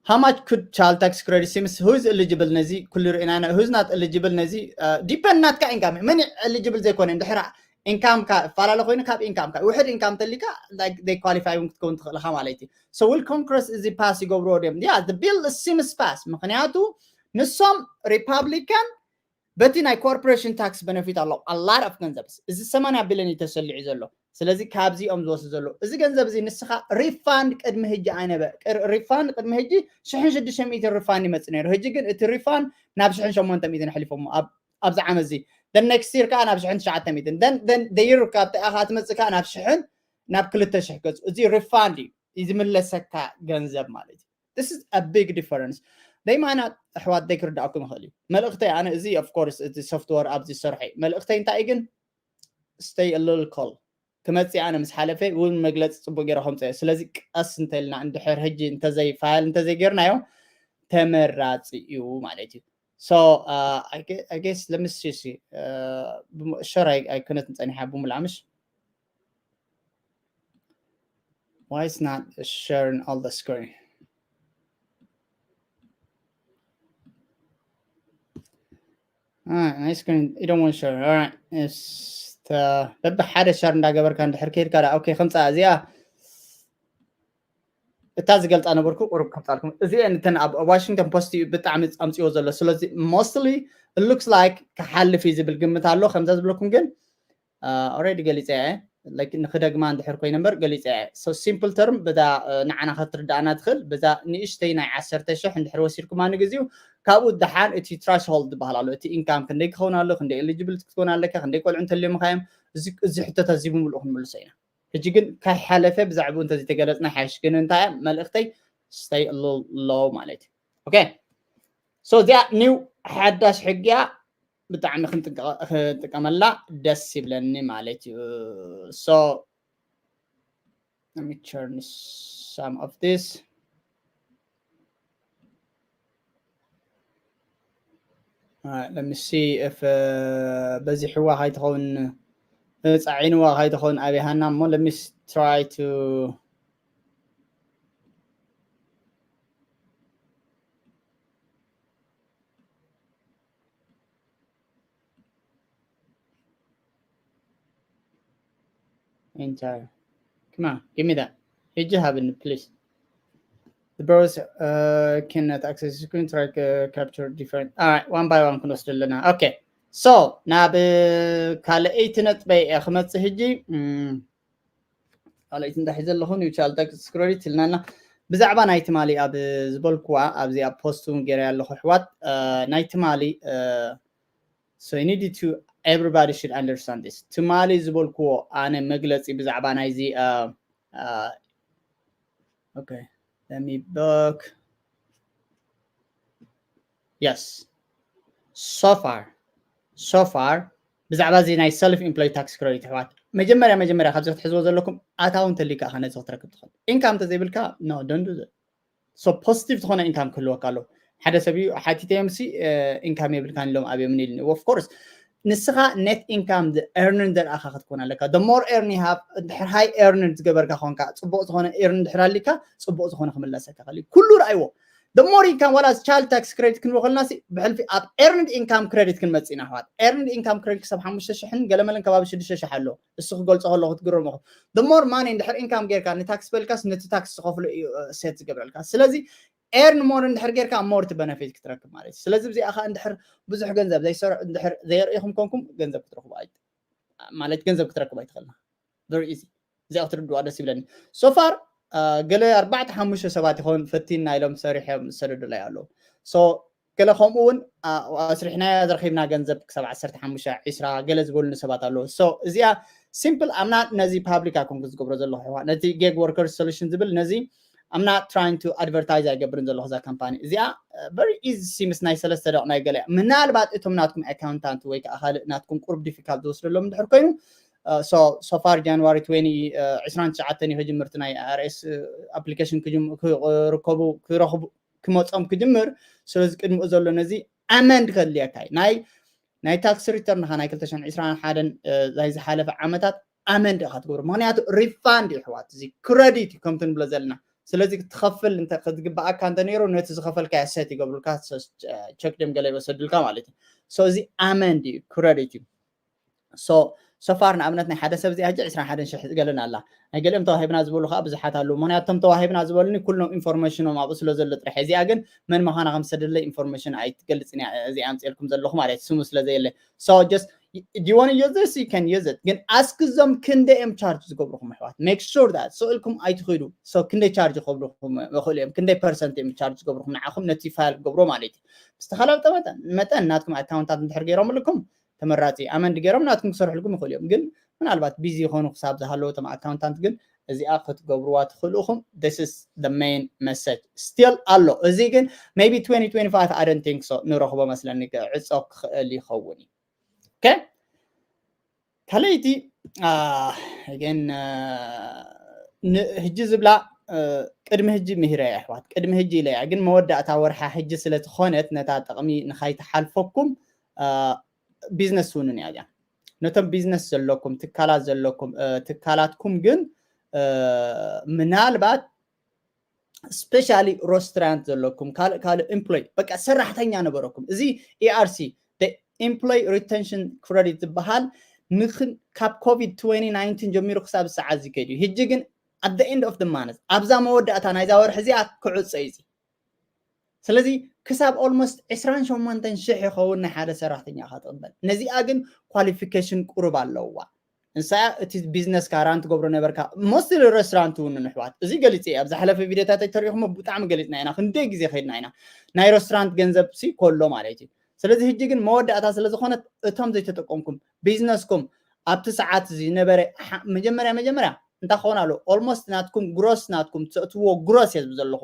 How much could child tax credit seems who is eligible ነዚ ኩሉ ርኢና who is not eligible ነዚ depend ናትካ ኢንካም መን eligible ዘይኮነ እንድሕራ ኢንካምካ ይፈላለ ኮይኑ ካብ ኢንካምካ ውሕድ ኢንካም ተሊካ they qualify እውን ክትከውን ትኽእል ኢኻ ማለት እዩ። So will Congress እዚ ፓስ ይገብርዎ ድዮም? Yeah, the bill seems pass ምክንያቱ ንሶም ሪፓብሊካን በቲ ናይ corporation tax benefit ኣሎ a lot of ገንዘብ እዚ ሰማንያ ቢልዮን እዩ ተሰሊዑ ዘሎ። ስለዚ ካብዚኦም ዝወስድ ዘሎ እዚ ገንዘብ እዚ ንስኻ ሪፋንድ ቅድሚ ሕጂ ኣይነበ ሪፋንድ ቅድሚ ሕጂ ሽሕን ሽዱሽተ ሚእትን ሪፋንድ ይመጽእ ነይሩ። ሕጂ ግን እቲ ሪፋንድ ናብ ሽሕን ሸሞንተ ሚእትን ኣሕሊፎሞ ኣብዚ ዓመት እዚ the next year ከዓ ናብ ሽሕን ትሽዓተ ሚእትን then the year ካብ ተኣኻ ትመጽእ ከዓ ናብ ሽሕን ናብ ክልተ ሽሕ ገጹ እዚ ሪፋንድ እዩ ዝምለሰካ ገንዘብ ማለት እዩ። This is a big difference። ደይማና ኣሕዋት ደይ ክርዳእኩም ይኽእል እዩ። መልእኽተይ ኣነ እዚ of course እቲ software ኣብዚ ዝሰርሐ እዩ። መልእኽተይ እንታይ ግን stay a little cool ክመፅእ ኣነ ምስ ሓለፈ እውን መግለፂ ፅቡቅ ገይረ ከምፀ ስለዚ ቀስ እንተልና እንድሕር ሕጂ እንተዘይ ፋይል እንተዘይገይርናዮ ተመራፂ እዩ ማለት እዩ። So uh, I, guess, I guess let me see, see. Uh, share I, I couldn't any have bumulamis. Why it's not sharing all the screen? Alright, nice screen. You don't want to share. Alright. It's the በብሓደ ሸር እንዳገበርካ እንድሕር ከይድካ ዳ okay ከምፃ እዚኣ እታ ዝገልፃ ነበርኩ ቁሩብ ከምፃልኩም እዚአን እተን ኣብ ዋሽንግተን ፖስት እዩ ብጣዕሚ ኣምፅዎ ዘሎ ስለዚ mostly looks like ክሓልፍ እዩ ዝብል ግምት ኣሎ ከምዛ ዝብለኩም ግን already ገሊፀ እየ ንክደግማ እንድሕር ኮይነ እምበር ገሊፀ እየ so simple term በዛ ንዓና ከትርዳእና ትኽእል በዛ ንእሽተይ ናይ ዓሰርተ ሽሕ እንድሕር ወሲድኩማ ንግዚኡ ካብኡ ደሓን እቲ threshold ዝበሃል ኣሎ እቲ income ክንደይ ክኸውን ኣሎ ክንደይ eligibility ክትኮን ኣለካ ክንደይ ቆልዑ እንተልዮም ኻዮም እዚ ሕቶታት እዚ ብምልኡ ክንምልሶ ኢና ሕጂ ግን ካይ ሓለፈ ብዛዕባኡ እንተዘይተገለፅና ሓይሽ ግን እንታይ እያ መልእኽተይ stay low ማለት እዩ okay so እዚኣ new ሓዳሽ ሕጊ እያ ብጣዕሚ ክንጥቀመላ ደስ ይብለኒ ማለት እዩ so let me turn some of this Alright, let me see if በዚሕዋ ካይትኸውን ፃዒንዋ ካይትኸውን ኣበይ ሃና እሞ let me try to Entire. Come on, give me that. ሕጂ ሃብኒ please. The birds uh, cannot access screen track uh, capture different. All right, one by one ክንወስድ ኣለና. Okay. So ናብ ካልኣይቲ ነጥበይ እየ ክመፅእ ሕጂ ካልኣይቲ እንታይ ሒዘ ኣለኹ new child tax credit ኢልናና ብዛዕባ ናይ ትማሊ ኣብ ዝበልኩዋ ኣብዚ ኣብ ፖስት እውን ገይረ ኣለኹ ኣሕዋት ናይ ትማሊ So you need to everybody should understand this. ትማሊ ዝበልክዎ ኣነ መግለፂ ብዛዕባ ናይዚ okay let me back Yes, so far so far ብዛዕባ እዚ ናይ self employed tax credit ኣሕዋት፣ መጀመርያ መጀመርያ ካብዚ ክትሕዝዎ ዘለኩም ኣታዊ እንተልዩ ከኣ ነዚ ክትረክብ ትኽእል። ኢንካም እንተዘይብልካ no, don't do that። So positive ዝኾነ ኢንካም ክህልወካ ኣለዎ። ሓደ ሰብ እዩ ሓቲተዮም ሲ ኢንካም የብልካን ኢሎም ኣብዮም ኢልኒ። Of course ንስኻ net income earn እንድሕር ኢኻ ክትኮን ኣለካ። The more earn you have፣ እንድሕር high earn ዝገበርካ ኮንካ፣ ጽቡቕ ዝኾነ earn እንድሕር ኣሊካ፣ ጽቡቕ ዝኾነ ክምለሰካ ይኽእል እዩ። ኩሉ ረኣይዎ። The more income ዋላ child tax credit ክንብል ከለና ሲ ብሕልፊ ኣብ earned income credit ክንመጽእ ኢና ኣሕዋት። Earned income credit ክሳብ ሓሙሽተ ሽሕን ገለመለን ከባቢ ሽዱሽተ ሽሕ ኣሎ። እሱ ክገልጾ ከለኹ ክትግረሙ ኢኹም። The more money እንድሕር ኢንካም ጌርካ ንታክስ በልካስ ነቲ ታክስ ዝኸፍሎ እዩ set ዝገብረልካ። ስለዚ earn more እንድሕር ጌርካ more እቲ benefit ክትረክብ ማለት እዩ። ስለዚ እዚኣ ኸኣ እንድሕር ብዙሕ ገንዘብ ዘይሰርሑ እንድሕር ዘየርእኹም ኮንኩም ገንዘብ ክትረኽቡ ኣይ ማለት ገንዘብ ክትረክብ ኣይትኽእልና። Very easy። እዚኣ ክትርድዋ ደስ ይብለኒ። So far ገለ ኣርባዕተ ሓሙሽተ ሰባት ይኸውን ፈቲና ኢሎም ሰሪሖም ዝሰደዱለይ ኣለዉ። So ገለ ከምኡ እውን ኣስሪሕናያ ዝረኺብና ገንዘብ ክሳብ ዓሰርተ ሓሙሽተ ዒስራ ገለ ዝበሉኒ ሰባት ኣለዉ። So እዚኣ simple ኣምና ነዚ ፓብሊክ ኣኮንኩ ዝገብሮ ዘለኹ ሕዋ ነቲ gig worker solution ዝብል ነዚ I'm not trying to advertise ኣይገብርን ዘለኹ እዛ ካምፓኒ እዚኣ። Very easy፣ ምስ ናይ ሰለስተ ደቕ ናይ ገለ ምናልባት እቶም ናትኩም ኣካውንታንት ወይ ከዓ ካልእ ናትኩም ቁሩብ difficult ዝወስደሎም እንድሕር ኮይኑ so far January twenty ዕስራን ትሽዓተን እዩ ክጅምር እቲ ናይ IRS application ክርከቡ ክረኽቡ ክመጾም ክጅምር። ስለዚ ቅድሚኡ ዘሎ ነዚ amend ከድልየካ እዩ። ናይ ናይ ታክስ ሪተርንኻ ናይ ክልተ ሽሕን ዕስራን ሓደን ናይ ዝሓለፈ ዓመታት amend ኢኻ ትገብሮ። ምክንያቱ refund እዩ ኣሕዋት፣ እዚ credit እዩ ከምቲ ንብሎ ዘለና። ስለዚ ክትኸፍል ክትግብኣካ እንተነይሩ ነቲ ዝኸፈልካዮ set ይገብሩልካ፣ ቸክ ደም ገለ ይወሰዱልካ ማለት እዩ። So እዚ amend እዩ፣ credit እዩ። So so far ንኣብነት ናይ ሓደ ሰብ እዚኣ ሕጂ ዕስራን ሓደን ሽሕ ገለን ኣላ። ናይ ገሊኦም ተዋሂብና ዝበሉ ከዓ ብዙሓት ኣለዉ። ምክንያቱ እቶም ተዋሂብና ዝበሉኒ ኩሎም ኢንፎርሜሽኖም ኣብኡ ስለ ዘሎ ጥራሕ። እዚኣ ግን መን ምዃና ከም ዝሰደለይ ኢንፎርሜሽን ኣይትገልፅን እያ እዚኣ ኣምፅኤልኩም ዘለኹ ማለት እዩ፣ ስሙ ስለ ዘየለ። So just you want to use this, you can use it። ግን ask እዞም ክንደይ እዮም ቻርጅ ዝገብሩኹም ኣሕዋት። Make sure that ስቕ ኢልኩም ኣይትኺዱ። So ክንደይ ቻርጅ ክገብሩኹም ይኽእሉ እዮም፣ ክንደይ ፐርሰንት እዮም ቻርጅ ዝገብሩኹም ንዓኹም ነቲ ፋይል ክገብሮ ማለት እዩ። ብዝተኻለጠ መጠን መጠን ናትኩም ኣካውንታት እንድሕር ገይሮምልኩም ተመራፂ፣ ኣመንድ ገይሮም ናትኩም ክሰርሕልኩም ይኽእሉ እዮም። ግን ምናልባት ቢዚ ይኾኑ ክሳብ ዝሃለዉ እቶም ኣካውንታንት፣ ግን እዚኣ ክትገብርዋ ትኽእሉ ኢኹም። This is the main message still ኣሎ። እዚ ግን maybe twenty twenty-five I don't think so ንረኽቦ መስለኒ፣ ክዕጾ ክኽእል ይኸውን እዩ። Okay፣ ካልኣይቲ ግን ህጂ ዝብላ ቅድሚ ህጂ ምሂረ እያ ኣሕዋት፣ ቅድሚ ህጂ ኢለ እያ። ግን መወዳእታ ወርሓ ህጂ ስለ ዝኾነት ነታ ጥቕሚ ንኻይትሓልፈኩም ቢዝነስ ትውንን እያ እዚኣ። ነቶም ቢዝነስ ዘለኩም፣ ትካላት ዘለኩም፣ ትካላትኩም ግን ምናልባት ስፔሻሊ ሮስትራንት ዘለኩም፣ ካልእ ካልእ ኤምፕሎይ፣ በቃ ሰራሕተኛ ነበረኩም፣ እዚ ERC፣ ኤምፕሎይ ሪቴንሽን ክረዲት ዝበሃል ንክን ካብ ኮቪድ ትዌንቲ ናይንቲን ጀሚሩ ክሳብ ሰዓት ዝከይድ እዩ። ህጂ ግን at the end of the month፣ ኣብዛ መወዳእታ ናይዛ ወርሒ እዚኣ ክዕጾ እዩ እዚ። ስለዚ ክሳብ ኦልሞስት ዕስራን ሸሞንተን ሽሕ ይኸውን ናይ ሓደ ሰራሕተኛ ኢኻ ትቕበል። ነዚኣ ግን ኳሊፊኬሽን ቁሩብ ኣለዋ። ንሳ እቲ ቢዝነስ ካራን ትገብሮ ነበርካ። ሞስትሊ ሬስቶራንት እውን ንሕዋት፣ እዚ ገሊፅ እየ። ኣብ ዝሓለፈ ቪዲዮታት ተሪኢኹም ብጣዕሚ ገሊፅና ኢና፣ ክንደይ ግዜ ከይድና ኢና። ናይ ሬስቶራንት ገንዘብ ሲ ኮሎ ማለት እዩ። ስለዚ ህጂ ግን መወዳእታ ስለ ዝኾነት እቶም ዘይተጠቀምኩም ቢዝነስኩም ኣብቲ ሰዓት እዚ ነበረ ሓ-፣ መጀመርያ መጀመርያ እንታይ ክኸውን ኣለዎ? ኦልሞስት ናትኩም ግሮስ ናትኩም ትእትዎ ግሮስ እየ ዝብል ዘለኹ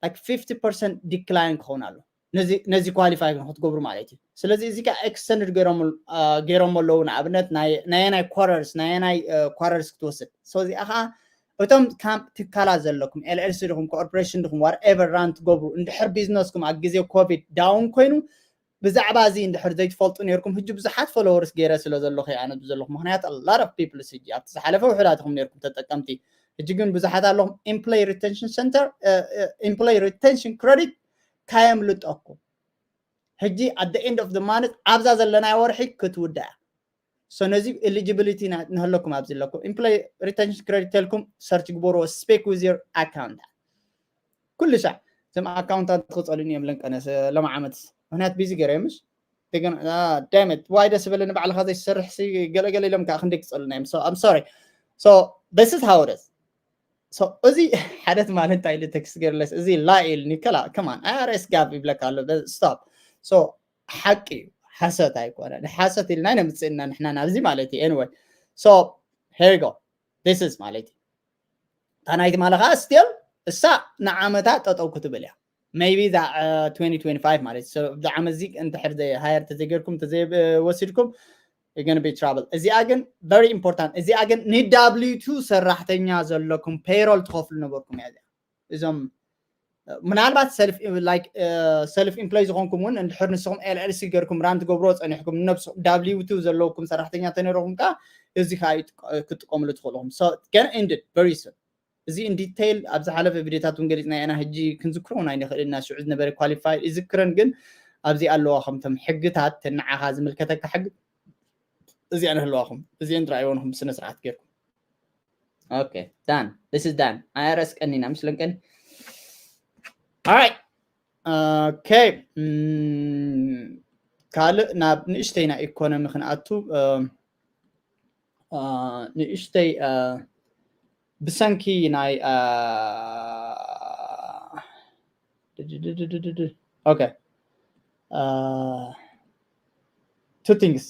like fifty percent ዲክላይን ክኸውን ኣሎ። ነዚ ነዚ ኳሊፋይ ክትገብሩ ማለት እዩ። ስለዚ እዚ ከዓ ኤክስተንድ ገይሮም ኣለዉ። ንኣብነት ናይ ናይ ኳረርስ ናይ ናይ ኳረርስ ክትወስድ። ስለዚ ከዓ እቶም ካምፕ ትካላት ዘለኩም ኤልኤልሲ ድኹም ኮርፖሬሽን ድኹም ዋትኤቨር ራን ትገብሩ እንድሕር ቢዝነስኩም ኣብ ግዜ ኮቪድ ዳውን ኮይኑ ብዛዕባ እዚ እንድሕር ዘይትፈልጡ ነርኩም፣ ህጂ ብዙሓት ፎሎወርስ ገይረ ስለ ዘለኹ ኣነ ዘለኹ። ምክንያቱ a lot of people ህጂ ኣብቲ ዝሓለፈ ውሑዳት ኢኹም ነርኩም ተጠቀምቲ፣ ህጂ ግን ብዙሓት ኣለኹም። ኤምፕሎይ ሪቴንሽን ሰንተር፣ ኤምፕሎይ ሪቴንሽን ክረዲት ካየምልጠኩም። ህጂ at the end of the month ኣብዛ ዘለናዮ ወርሒ ክትውዳእ እያ። So ነዚ ኤሊጂቢሊቲ ንህለኩም ኣብዚ ኣለኩም ኤምፕሎይ ሪቴንሽን ክረዲት ተልኩም ሰርች ግበርዎ፣ ስፔክ ዊዝ ዮር ኣካውንት። ኩሉ ሻዕ እዞም ኣካውንታት ክፀሉኒ እዮም ለንቀነስ ሎም ዓመት ምክንያት ቢዚ ገይረ ምሽ ግን ዳመት ዋይ ደስ በለኒ ባዕልካ ዘይሰርሕ ሲ ገለገለ ኢሎም ከዓ ክንደይ ክፀሉና እዮም። I'm sorry። So this is how it is። So እዚ ሓደ ትማሊ እንታይ ኢሉ ቴክስት ገይርለስ እዚ ላይ ኢልኒ ከላ ከማን ኣይኣርኤስ ጋብ ይብለካ ኣሎ። ስቶፕ። So ሓቂ እዩ፣ ሓሰት ኣይኮነን። ሓሰት ኢልና ነምፅእና ንሕና ናብዚ ማለት እዩ። Anyway so here you go, this is ማለት እዩ። እታ ናይ ትማሊ ከዓ ስቲል እሳ ንዓመታ ጠጠው ክትብል እያ። maybe that uh, twenty twenty-five ማለት so ብዚ ዓመት እዚ እንድሕር ሃየር ተዘይገርኩም ተዘይወሲድኩም ገን ቢ ትራብል እዚኣ ግን very important እዚኣ ግን ን W two ሰራሕተኛ ዘለኩም payroll ትኸፍሉ ነበርኩም እያ እዚኣ እዞም ምናልባት ሰልፍ like ሰልፍ ኢምፕሎይ ዝኾንኩም እውን እንድሕር ንስኹም L L C ገርኩም ራን ትገብሮ ፀኒሕኩም ነብስኹም W two ዘለውኩም ሰራሕተኛ ተነረኹም ከዓ እዚ ከዓ ክትጥቀምሉ ትኽእልኹም ገን ended very soon እዚ in detail ኣብ ዝሓለፈ ቪዲዮታት እውን ገሊፅና ኢና ሕጂ ክንዝክሮ እውን ኣይንኽእል ኢና ሽዑ ዝነበረ qualified ይዝክረን ግን ኣብዚ ኣለዋ ከምቶም ሕግታት ተናዓኻ ዝምልከተካ ሕጊ እዚኣ ንህልዋኹም እዚአን ትረኣይዎ ንኹም ብስነ ስርዓት ገይርኩም okay done this is done IRS ቀኒና ምስለን ቀኒ alright okay ካልእ ናብ ንእሽተይ ናይ ኢኮኖሚ ክንኣቱ ንእሽተይ ብሰንኪ ናይ okay two things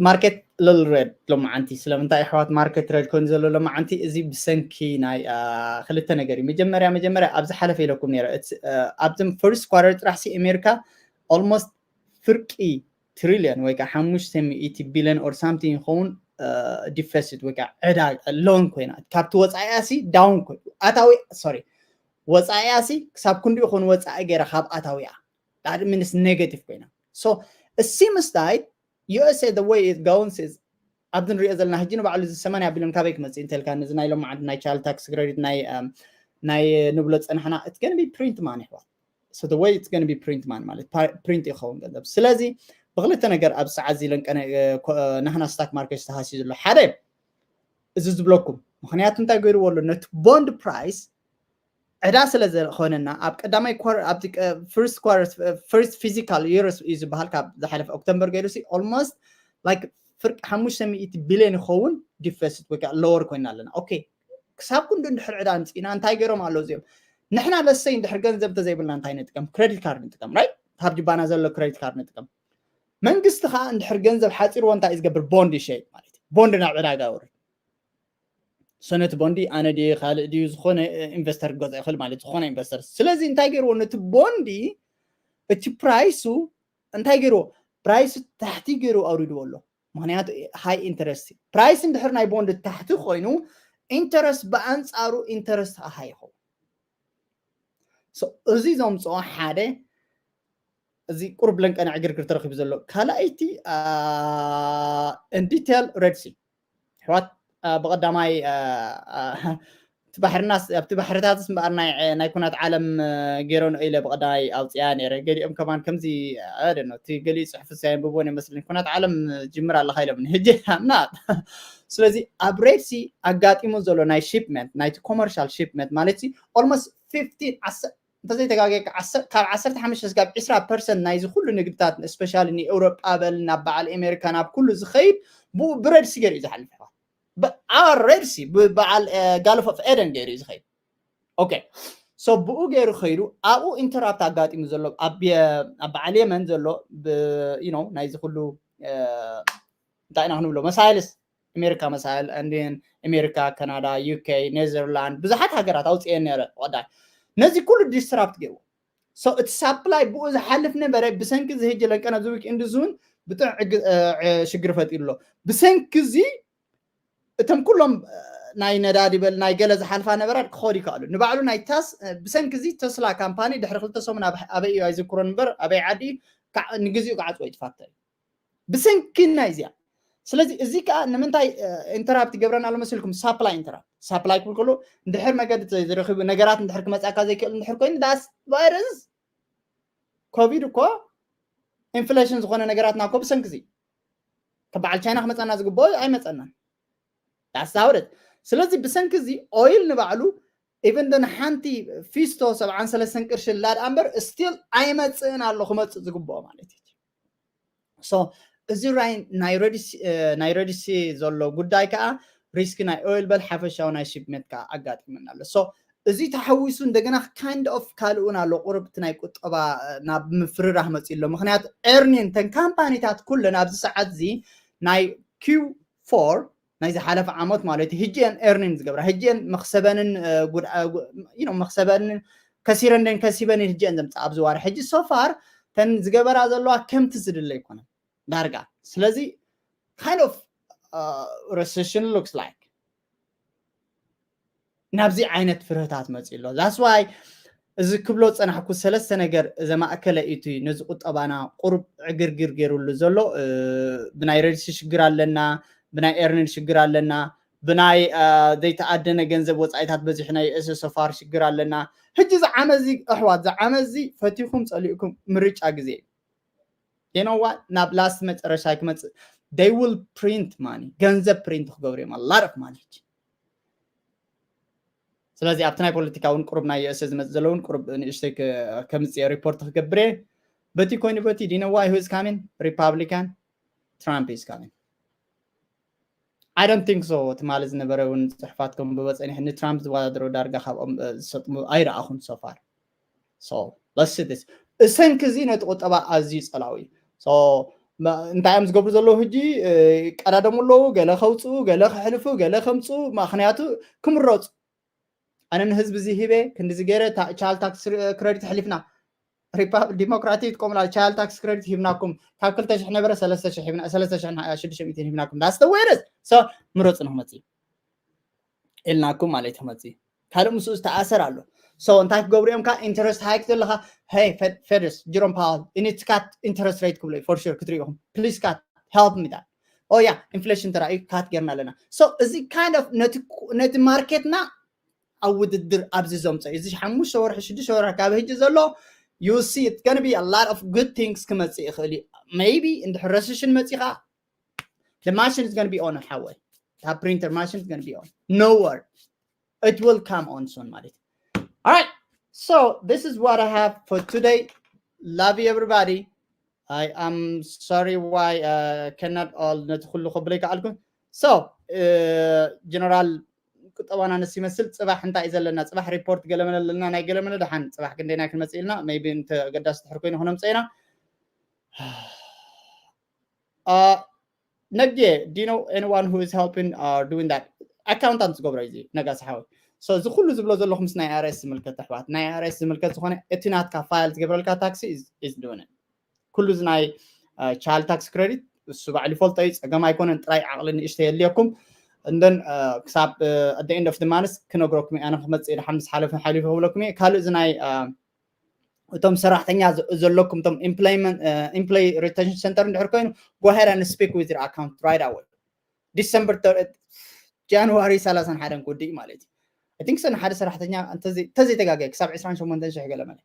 market little red ሎማዓንቲ ስለምንታይ ኣሕዋት market red ኮይኑ ዘሎ ሎማዓንቲ እዚ ብሰንኪ ናይ ክልተ ነገር እዩ መጀመርያ መጀመርያ ኣብ ዝሓለፈ ኢለኩም ነረ ኣብዞም first quarter ጥራሕ ሲ ኣሜሪካ almost ፍርቂ ትሪልዮን ወይ ከዓ ሓሙሽተ ሚእቲ ቢልዮን or something ይኸውን deficit ወይ ከዓ ዕዳ loan ኮይና ካብቲ ወፃኢያ ሲ down ኮይኑ ኣታዊ sorry ወፃኢያ ሲ ክሳብ ክንዲ ይኹን ወፃኢ ገይራ ካብ ኣታዊያ that means negative ኮይና so it seems like USA the way it goes is ኣብዚ ንሪኦ ዘለና ሕጂ ንባዕሉ እዚ ሰማንያ ቢልዮን ካበይ ክመፅእ እንተልካ ነዚ ናይ ሎማዓንቲ ናይ child tax credit ናይ ናይ ንብሎ ፀናሕና it's gonna be print money ኣሕዋት so the way it's gonna be print money ማለት print ይኸውን ገንዘብ ስለዚ ብክልተ ነገር ኣብ ሰዓት እዚ ለንቀነ ናህና stock market ዝተሃስዩ ዘሎ ሓደ እዚ ዝብለኩም ምክንያቱ እንታይ ገይርዎ ኣሎ ነቲ bond price ዕዳ ስለ ዝኾነና ኣብ ቀዳማይ first quarter first fiscal year እዩ ዝበሃል ካብ ዝሓለፈ ኦክቶበር ገይሩ ሲ almost like ፍርቂ ሓሙሽተ ሚእቲ ቢልዮን ይኸውን deficit ወይ ከዓ lower ኮይና ኣለና okay ክሳብ ክንዱ እንድሕር ዕዳ ኣምፂእና እንታይ ገይሮም ኣለዉ እዚኦም ንሕና ለሰይ እንድሕር ገንዘብ እንተዘይብልና እንታይ ንጥቀም credit card ንጥቀም right ካብ ጅባና ዘሎ credit card ንጥቀም መንግስቲ ከዓ እንድሕር ገንዘብ ሓፂርዎ እንታይ እዩ ዝገብር bond ይሸይጥ ማለት እዩ bond ናብ ዕዳጋ ውርድ ሰነቲ ቦንዲ ኣነ ድዩ ካልእ ድዩ ዝኾነ ኢንቨስተር ክገዝኦ ይኽእል ማለት ዝኾነ ኢንቨስተር ስለዚ እንታይ ገይርዎ ነቲ ቦንዲ እቲ ፕራይሱ እንታይ ገይርዎ ፕራይሱ ታሕቲ ገይሩ ኣውሪድዎ ኣሎ ምክንያቱ ሃይ ኢንተረስት ፕራይስ እንድሕር ናይ ቦንድ ታሕቲ ኮይኑ ኢንተረስት ብኣንፃሩ ኢንተረስት ሃይ ይኸውን እዚ ዘምፅኦ ሓደ እዚ ቁርብ ለንቀና ዕግርግር ተረኪቡ ዘሎ ካልኣይቲ in detail red sea ኣሕዋት ብቀዳማይ እቲ ባሕርና ኣብቲ ባሕርታትስ እምበኣር ናይ ኩናት ዓለም ገይረንኦ ኢለ ብቀዳማይ ኣውፅያ ነይረ ገሊኦም ከማን ከምዚ እቲ ገሊኡ ፅሑፍ ሳ የንብቦን ይመስለኒ ኩናት ዓለም ጅምር ኣለካ ኢሎም ሕጂ ኣምና ስለዚ ኣብ red sea ኣጋጢሙ ዘሎ ናይ shipment ናይቲ commercial shipment ማለት almost fifteen እንተዘይተጋገ ካብ ዓሰርተ ሓሙሽተ ስጋብ ዕስራ ፐርሰንት ናይዚ ኩሉ ንግድታት especially ንኤውሮጳ በል ናብ በዓል ኣሜሪካ ናብ ኩሉ ዝኸይድ ብኡ ብረድሲ ገይሩ እዩ ዝሓልፍ ኣሕዋት ብኣር ረድሲ ብበዓል ጋልፍ ኦፍ ኤደን ገይሩ እዩ ዝኸይድ okay so ብኡ ገይሩ ከይዱ ኣብኡ interrupt ኣጋጢሙ ዘሎ ኣብ በዓል የመን ዘሎ ናይዚ ኩሉ እንታይ ኢና ክንብሎ መሳይልስ ኣሜሪካ መሳይል እንዲን ኣሜሪካ ካናዳ UK ኔዘርላንድ ብዙሓት ሃገራት ኣውፅኤን ነረ ቀዳይ ነዚ ኩሉ disrupt ገይርዎ so እቲ supply ብኡ ዝሓልፍ ነበረ ብሰንኪ እዚ ሕጂ ለንቀና ዝዊክ እንዲ ዝውን ብጥዕ ሽግር ፈጢሩ ኣሎ ብሰንኪ እዚ እቶም ኩሎም ናይ ነዳዲ በል ናይ ገለ ዝሓልፋ ነበራት ክኸዱ ይከኣሉ ንባዕሉ ናይ ታስ ብሰንኪ እዚ ተስላ ካምፓኒ ድሕሪ ክልተ ሰሙን ኣበይ እዩ ኣይዝክሮን እምበር ኣበይ ዓዲ ንግዚኡ ክዓፅዎ ይጥፋተ እዩ ብሰንኪ ናይ እዚኣ ስለዚ እዚ ከዓ ንምንታይ interrupt ይገብረና ኣሎ መሲልኩም supply interrupt supply ክብል ከሎ እንድሕር መገዲ ዝረኪቡ ነገራት እንድሕር ክመፃካ ዘይክእል እንድሕር ኮይኑ ዳስ ቫይረስ ኮቪድ እኮ ኢንፍሌሽን ዝኾነ ነገራት ናኮ ብሰንኪ እዚ ካብ በዓል ቻይና ክመፀና ዝግብኦ ኣይመፀናን ዳሳውረት ስለዚ ብሰንኪ እዚ ኦይል ንባዕሉ even ዶ ንሓንቲ ፊስቶ ሰብዓን ሰለስተን ቅርሺ ላድ ኣምበር still ኣይመፅእን ኣሎ ክመፅእ ዝግብኦ ማለት እዩ so እዚ ራይ ናይ ረድሲ ዘሎ ጉዳይ ከዓ risk ናይ ኦይል በል ሓፈሻዊ ናይ shipment ከዓ ኣጋጢመና ኣሎ so እዚ ተሓዊሱ እንደገና kind of ካልእ እውን ኣሎ ቁርብቲ ናይ ቁጠባ ናብ ምፍርራህ መፂ ኣሎ ምክንያቱ earning ተን ካምፓኒታት ኩለን ኣብዚ ሰዓት እዚ ናይ Q four ናይ ዝሓለፈ ዓመት ማለት እዩ ህጂ እየን earning ዝገብራ ህጂ እየን መክሰበንን መክሰበንን ከሲረን ደን ከሲበን ህጂ እየን ዘምፅኣ ኣብዚ ዋር ሕጂ so far ተን ዝገበራ ዘለዋ ከምቲ ዝድለ ኣይኮነን ዳርጋ ስለዚ kind of recession looks like ናብዚ ዓይነት ፍርህታት መፅኡ ኣሎ that's why እዚ ክብሎ ፀናሕኩ ሰለስተ ነገር ዘማእከለ እዩ ነዚ ቁጠባና ቁሩብ ዕግርግር ገይሩሉ ዘሎ ብናይ ረድሲ ሽግር ኣለና ብናይ ኤርኒን ሽግር ኣለና ብናይ ዘይተኣደነ ገንዘብ ወፃኢታት በዚሑ ናይ so far ሽግር ኣለና ሕጂ ዝዓመዚ ኣሕዋት ዝዓመዚ ፈቲኹም ፀሊእኩም ምርጫ ግዜ you know what ናብ last መጨረሻ ክመፅእ they will print money ገንዘብ print ክገብሩ እዮም a lot of money ስለዚ ኣብቲ ናይ ፖለቲካ እውን ቁሩብ ናይ ዩኤስ ዝመፅእ ዘለውን ቁሩብ ንእሽተይ ከምፅእ ሪፖርት ክገብር እየ በቲ ኮይኑ በቲ do you know who is coming Republican Trump is coming I don't think so ትማሊ ዝነበረ እውን ፅሑፋት ከም ብበፀኒሕ ንትራምፕ ዝወዳደሮ ዳርጋ ካብኦም ዝሰጥሙ ኣይረኣኹን so far so let's see this እሰንኪ እዚ ነቲ ቁጠባ ኣዝዩ ፀላዊ እዩ so እንታይ እዮም ዝገብሩ ዘለዉ ሕጂ ቀዳደሙ ኣለዉ ገለ ከውፅኡ ገለ ክሕልፉ ገለ ከምፅኡ ምክንያቱ ክምረፁ ኣነ ንህዝቢ እዚ ሂበ ክንዲዚ ገይረ child tax credit ኣሕሊፍና ዲሞክራቲክ ትቆምላ child tax credit ሂብናኩም ካብ ክልተ ሽሕ ነበረ ሰለስተ ሽሕ ሂብናኩም that's the way it is so ምረፁ ንክመፅእ ኢልናኩም ማለት ክመፅእ ካልእ ምስኡ ዝተኣሰር ኣሎ so እንታይ ክገብሩ እዮም ከዓ interest hike ዘለካ hey Fed Feders Jerome Powell you need to cut interest rate ክብሎ for sure ክትሪኢኹም please cut help me that oh yeah inflation ተራእዩ cut ጌርና ኣለና so እዚ kind of ነቲ ማርኬትና ኣብ ውድድር ኣብዚ ዘምፀ እዚ ሓሙሽተ ወርሒ ሽዱሽተ ወርሒ ካብ ህጂ ዘሎ you see it's gonna be a lot of good things ክመፅእ ይኽእል እዩ maybe እንድሕር recession መፂኻ the machine is gonna be on ሓወይ that printer machine is gonna be on no worry it will come on soon ማለት እዩ all right so this is what I have for today love you everybody I am sorry why uh, cannot all ነቲ ኩሉ ክብለይ ከኣልኩ so ጀነራል ቁጠባና ንስ ይመስል ፅባሕ እንታይ እዩ ዘለና ፅባሕ ሪፖርት ገለመለ ኣለና ናይ ገለመለ ደሓን ፅባሕ ክንደይና ክንመፅእ ኢልና maybe እንተ ኣገዳሲ ድሕር ኮይኑ ክነምፀ ኢና ነጌ do you know anyone who is helping or doing that accountant ዝገብሮ እዚ ነጋሲ ሓወይ so እዚ ኩሉ ዝብሎ ዘለኹ ምስ ናይ ኣርኤስ ዝምልከት ኣሕዋት ናይ ኣርኤስ ዝምልከት ዝኾነ እቲ ናትካ file ዝገብረልካ tax is doing it ኩሉ እዚ ናይ child tax credit እሱ ባዕሉ ይፈልጦ እዩ ፀገም ኣይኮነን ጥራይ ዓቕሊ ንእሽተ የድልየኩም and then ክሳብ at the end of the month ክነግረኩም እየ ኣነ ክመፅእ ድሓን ምስ ሓለፈ ሓሊፈ ክብለኩም እየ ካልእ እዚ ናይ እቶም ሰራሕተኛ ዘለኩም እቶም employment employee retention center እንድሕር ኮይኑ go ahead and speak with your account right away December January ሰላሳ ሓደን ክውድእ ማለት እዩ I think ሰነ ሓደ ሰራሕተኛ እንተዘይተጋገ ክሳብ ዕስራን ሸሞንተን ሽሕ ገለ መለ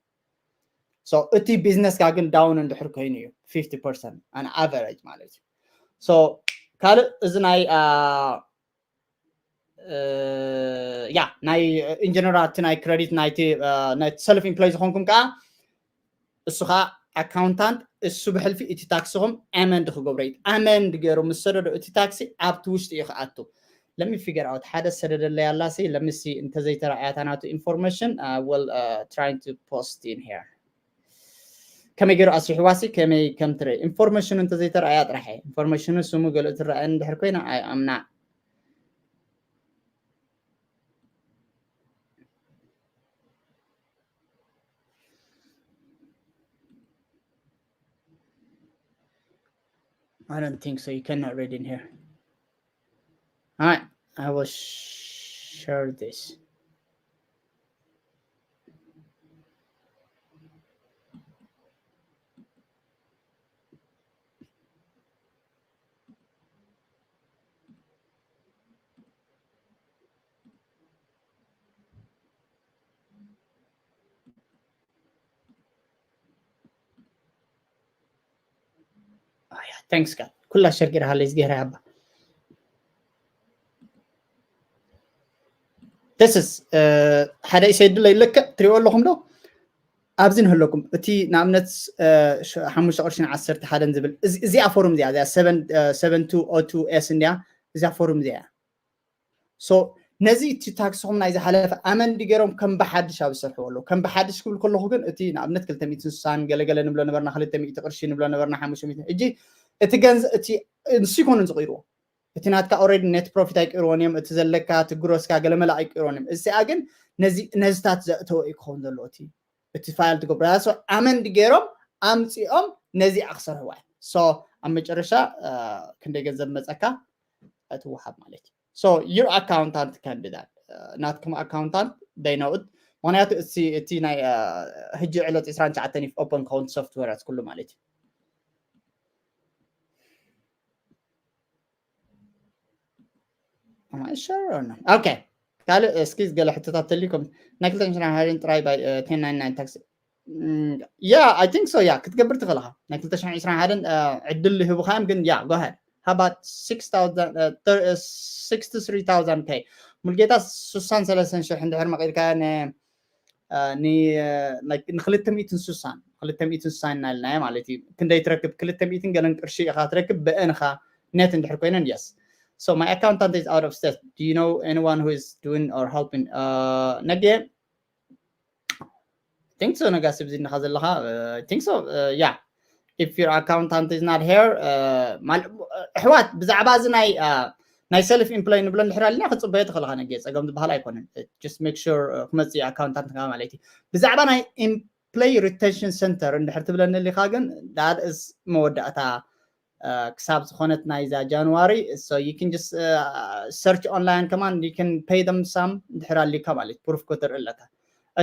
so እቲ ቢዝነስካ ግን down እንድሕር ኮይኑ እዩ fifty percent an average ማለት እዩ so ካልእ እዚ ናይ ያ ናይ ኢንጀነር እቲ ናይ credit ናይቲ self employed ዝኾንኩም ከዓ እሱ ከዓ accountant እሱ ብሕልፊ እቲ tax ኹም amend ክገብሮ እዩ amend ገይሩ ምስ ሰደዶ እቲ tax ኣብቲ ውሽጢ እዩ ክኣቱ let me figure out ሓደ ሰደደለይ ኣላሲ let me see እንተዘይተረኣያታ ናቱ information I will trying to post in here ከመይ ገይሩ ኣስሪሕዋሲ ከመይ ከም ትርኢ information እንተዘይተረኣያ ጥራሕ information ስሙ ገለ ትረኣየ እንድሕር ኮይና I am not I don't think so. You cannot read in here. All right, I will share this. Thanks God ኩላ ሸር ገይርሃለይ ዝገይራ ያባ this is ሓደ ኢሰይ ድለ ይለክዕ ትሪኦ ኣለኹም ዶ ኣብዚ ንህለኩም እቲ ንኣብነት ሓሙሽተ ቅርሽን ዓሰርተ ሓደን ዝብል እዚኣ ፎርም እዚኣ እዚኣ seven two o two s እንዲያ እዚኣ ፎርም እዚኣ so ነዚ እቲ ታክስኹም ናይ ዝሓለፈ ኣመንዲ ገይሮም ከም ብሓድሽ ኣብ ዝሰርሕዎ ኣለዉ ከም ብሓድሽ ክብል ከለኹ ግን እቲ ንኣብነት ክልተ ሚእትን ስሳን ገለገለ ንብሎ ነበርና ክልተ ሚእቲ ቅርሺ ንብሎ ነበርና ሓሙሽተ ሚእቲ ሕጂ እቲ ገንዘ እቲ ንሱ ይኮኑን ዝቕይርዎ እቲ ናትካ already net profit ኣይቅርዎን እዮም፣ እቲ ዘለካ እቲ gross ካ ገለመለ ኣይቅርዎን እዮም። እዚኣ ግን ነዚ ነዝታት ዘእተወ እዩ ክኸውን ዘለዎ እቲ እቲ file ትገብሮ። So ኣመንድ ገይሮም ኣምፂኦም ነዚኣ ክሰርሕዋ እዮም። So ኣብ መጨረሻ ክንደይ ገንዘብ መፀካ ትወሃብ ማለት እዩ። So your accountant can do that። ናትኩም accountant they know it። ምክንያቱ እቲ ናይ ሕጂ ዕለት ዕስራን ትሽዓተን እዩ open ክኸውን software ት ኩሉ ማለት እዩ። Okay ካልእ እስኪ ገለ ሕቶታት ተልይኩም። ናይ ክልተ ሽሕን ሓደን ጥራይ by ten ninety-nine tax yeah I think so yeah ክትገብር ትኽእልኻ። ናይ ክልተ ሽሕን ዕስራን ሓደን ዕድል ይህቡኻ እዮም ግን yeah go ahead። How about six thousand sixty-three thousand K? ሙልጌታ ስሳን ሰለስተን ሽሕ እንድሕር መቒልካ ንክልተ ሚእትን ስሳን ክልተ ሚእትን ስሳን እናልናዮ ማለት እዩ። ክንደይ ትረክብ ክልተ ሚእትን ገለን ቅርሺ ኢኻ ትረክብ ብእንኻ net እንድሕር ኮይነን yes. So my accountant is out of state. Do you know anyone who is doing or helping? Nage think so ነጋ ስብዚ እንኻ ዘለኻ think so yeah. If your accountant is not here ኣሕዋት ብዛዕባ እዚ ናይ ናይ self employ ንብሎ እንድሕር ኣለና ክፅበዮ ትኽእልኻ። ነጌ ፀገም ዝበሃል ኣይኮነን። Just make sure ክመፅእ accountant ካ ማለት እዩ። ብዛዕባ ናይ employee retention center እንድሕር ትብለኒ ኣሊኻ ግን that is መወዳእታ ክሳብ ዝኾነት ናይዛ ጃንዋሪ። So you can just search online ከማን you can pay them some እንድሕር ኣሊካ ማለት proof ከተርኢ ኣለካ።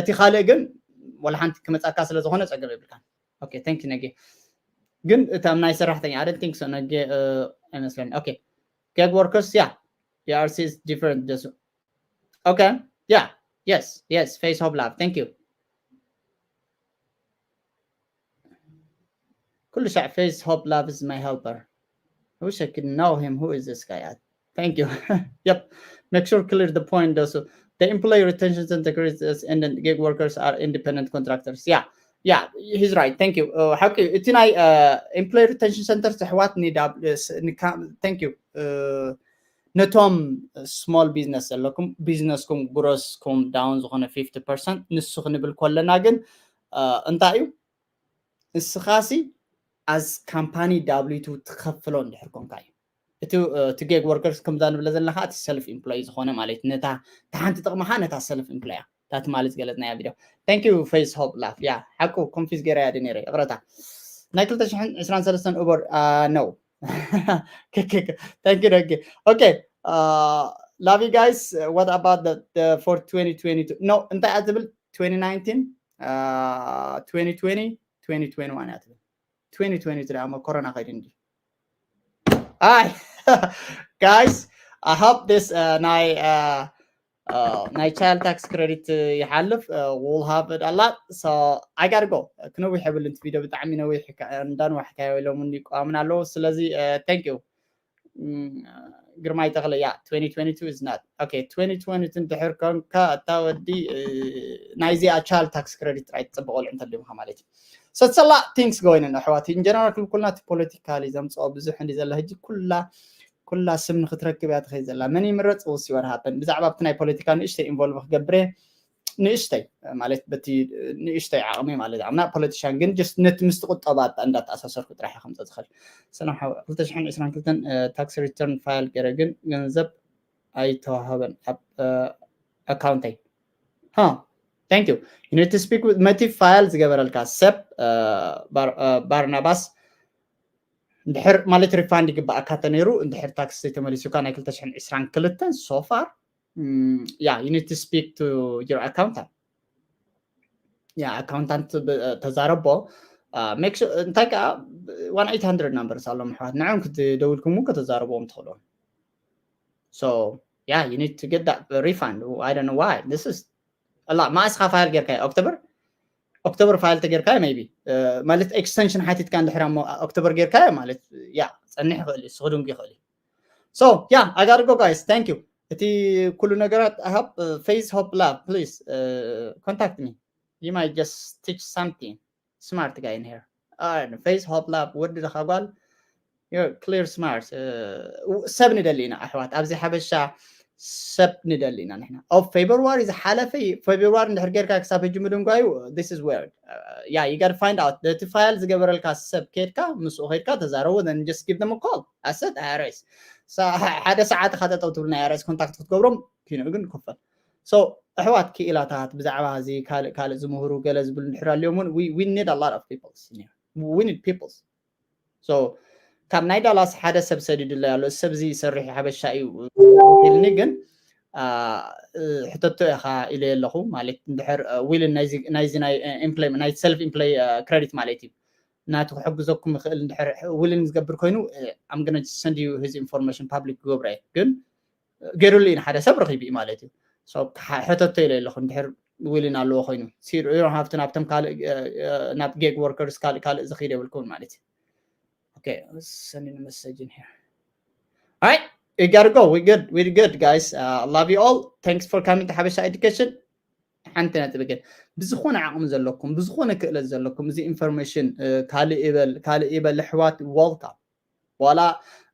እቲ ካልእ ግን ወላ ሓንቲ ክመፃካ ስለ ዝኾነ ፀገም የብልካን። Okay thank you ነጌ። ግን እቶም ናይ ሰራሕተኛ I don't think so ነጌ ኣይመስለኒ። Okay gig workers yeah ERC is different ደሱ Okay yeah yes yes face hope love thank you ኩሉ ሻዕ face hope love is my helper. I wish I could know him. Who is this guy? Thank you. Yep. Make sure clear the point also. The employee retention center is and then gig workers are independent contractors. Yeah. Yeah, he's right. Thank you. Uh, how can you? It's in I uh, employee retention center. Thank you. Uh, ነቶም small business ዘለኩም business ኩም gross ኩም down ዝኾነ fifty percent ንሱ ክንብል ከለና ግን እንታይ እዩ ንስኻሲ as company W two ትኸፍሎ እንድሕር ኮንካ እዩ። እቲ እቲ gig workers ከምዛ ንብለ ዘለና ከዓ እቲ self employee ዝኾነ ማለት ነታ ሓንቲ ጥቕምኻ ነታ self employee እያ። እታ ትማሊ ዝገለፅናያ ቪድዮ thank you face hope love yeah ሓቁ confuse ገይረያ ድየ ነይረ ይቕረታ። ናይ ክልተ ሽሕን ዕስራን ሰለስተን Uber no thank you ደጊ okay love you guys. What about the, the for twenty twenty-two no እንታይ እያ ትብል twenty nineteen twenty twenty twenty twenty-one እያ ትብል twenty twenty-two ደኣ እሞ ኮሮና ከይዱ እንዲ ኣይ guys I hope this ናይ ናይ child tax credit ይሓልፍ we'll have it a lot. So I gotta go. ክነዊሕ የብሉን እቲ ቪድዮ ብጣዕሚ ነዊሕ እንዳንዋሕካዮ ኢሎም እንዲ ይቋምና ኣለዉ። ስለዚ thank you ግርማይ ተኽለ yeah twenty twenty-two is not okay twenty twenty-two እንድሕር ኮንካ እታ ወዲ ናይዚኣ child tax credit ጥራይ ትፅበቐሉ እንተሊምካ ማለት እዩ። So it's a lot things going on ኣሕዋት in general ክልኩልና እቲ ፖለቲካሊ ዘምፅኦ ብዙሕ እንዲ ዘላ ሕጂ ኩላ ኩላ ስም ንክትረክብ እያ ትኸይድ ዘላ። መን ይምረፅ ውሲ what happen ብዛዕባ ኣብቲ ናይ ፖለቲካ ንእሽተይ involve ክገብር እየ ንእሽተይ ማለት በቲ ንእሽተይ ዓቕሚ ማለት I'm not politician ግን just ነቲ ምስቲ ቁጠባ እንዳተኣሳሰርኩ ጥራሕ ከምፀ ዝኽእል። ሰላም ሓው ክልተ ሽሕን ዕስራን ክልተን tax return file ገይረ ግን ገንዘብ ኣይተዋህበን ኣብ account ይ thank you you need to speak with መቲ file ዝገበረልካ ሰብ ባርናባስ እንድሕር ማለት refund ይግባኣካ ተነይሩ እንድሕር tax ተመሊሱካ ናይ ክልተ ሽሕን ዕስራን ክልተን so far yeah you need to speak to your accountant yeah accountant ተዛረቦ make sure እንታይ ከዓ one eight hundred number ኣሎ ምሕዋት ንዕም ክትደውልኩም እውን ከተዛረብዎም ትኽእሉ so yeah you need to get that refund I don't know why this is a lot ማእስኻ file ጌርካዮ October October file ተጌርካዮ maybe ማለት extension ሓቲትካ እንድሕር ሞ October ጌርካዮ ማለት yeah ፀንሕ ይኽእል እዩ ስኽዱንግ ይኽእል እዩ so yeah I gotta go guys thank you እቲ ኩሉ ነገራት I hope face hope love please contact me you might just teach something smart guy in here face hope love ወዲ ደኻ ጓል clear smart ሰብ ንደሊ ኢና ኣሕዋት ኣብዚ ሓበሻ ሰብ ንደሊ ኢና ንሕና። ኣብ ፌብርዋሪ ዝሓለፈ፣ ፌብርዋሪ እንድሕር ጌርካ ክሳብ ሕጂ ምድንጓዩ፣ this is weird. Yeah, you gotta find out. እቲ ፋይል ዝገበረልካ ሰብ ኬድካ፣ ምስኡ ኬድካ ተዛረቡ፣ then just give them a call. That's it, I R S. ሓደ ሰዓት ኢኻ ጠጠው ትብል፣ ናይ I R S ኮንታክት ክትገብሮም፣ ኪኖ ግን ክፈል። So ኣሕዋት ክኢላታት ብዛዕባ እዚ ካልእ ካልእ ዝምህሩ ገለ ዝብሉ እንድሕር ኣልዮም እውን, we need a lot of people. We need people. So ካብ ናይ ዳላስ ሓደ ሰብ ሰዲዱለይ ኣሎ። እዚ ሰብ እዚ ይሰርሕ ሓበሻ እዩ ኢልኒ፣ ግን ሕተቶ ኢኻ ኢለ ኣለኹ። ማለት እንድሕር ዊልን ናይዚ ናይ self employ credit ማለት እዩ፣ ናቱ ክሕግዘኩም ይኽእል። እንድሕር ዊልን ዝገብር ኮይኑ I'm gonna send you his information, public ክገብሮ እየ። ግን ገይሩሉ እዩ፣ ሓደ ሰብ ረኺቡ እዩ ማለት እዩ። ሕተቶ ኢለ ኣለኹ፣ እንድሕር ዊልን ኣለዎ ኮይኑ። You don't have to ናብቶም ካልእ ናብ gig workers ካልእ ካልእ ዝኽይድ የብልኩም ማለት እዩ። Okay, sending a message in here. All right, you gotta go. We good. We good, guys. Uh, love you all. Thanks for coming to ሓበሻ Education. ሓንቲ ነጥቢ ግን፣ ብዝኾነ ዓቕሚ ዘለኩም፣ ብዝኾነ ክእለት ዘለኩም፣ እዚ information ካልእ ይበል ካልእ ይበል ኣሕዋት፣ welcome። ዋላ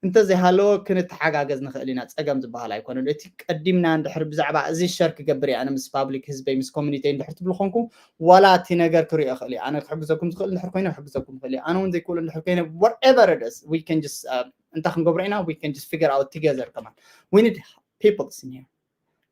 እንተዘይሃለወ ክንተሓጋገዝ ንኽእል ኢና፣ ፀገም ዝበሃል ኣይኮነን። እቲ ቀዲምና እንድሕር ብዛዕባ እዚ ሸር ክገብር እየ ኣነ ምስ ፓብሊክ ህዝበይ ምስ ኮሚኒቲ እንድሕር ትብሉ ኮንኩም፣ ዋላ እቲ ነገር ክሪኦ እኽእል እየ። ኣነ ክሕግዘኩም ዝኽእል እንድሕር ኮይነ ክሕግዘኩም እኽእል እየ። ኣነ እውን ዘይክእሉ እንድሕር ኮይነ whatever it is, we can just እንታይ ክንገብሮ ኢና? We can just figure out together ከማን. We need people in here.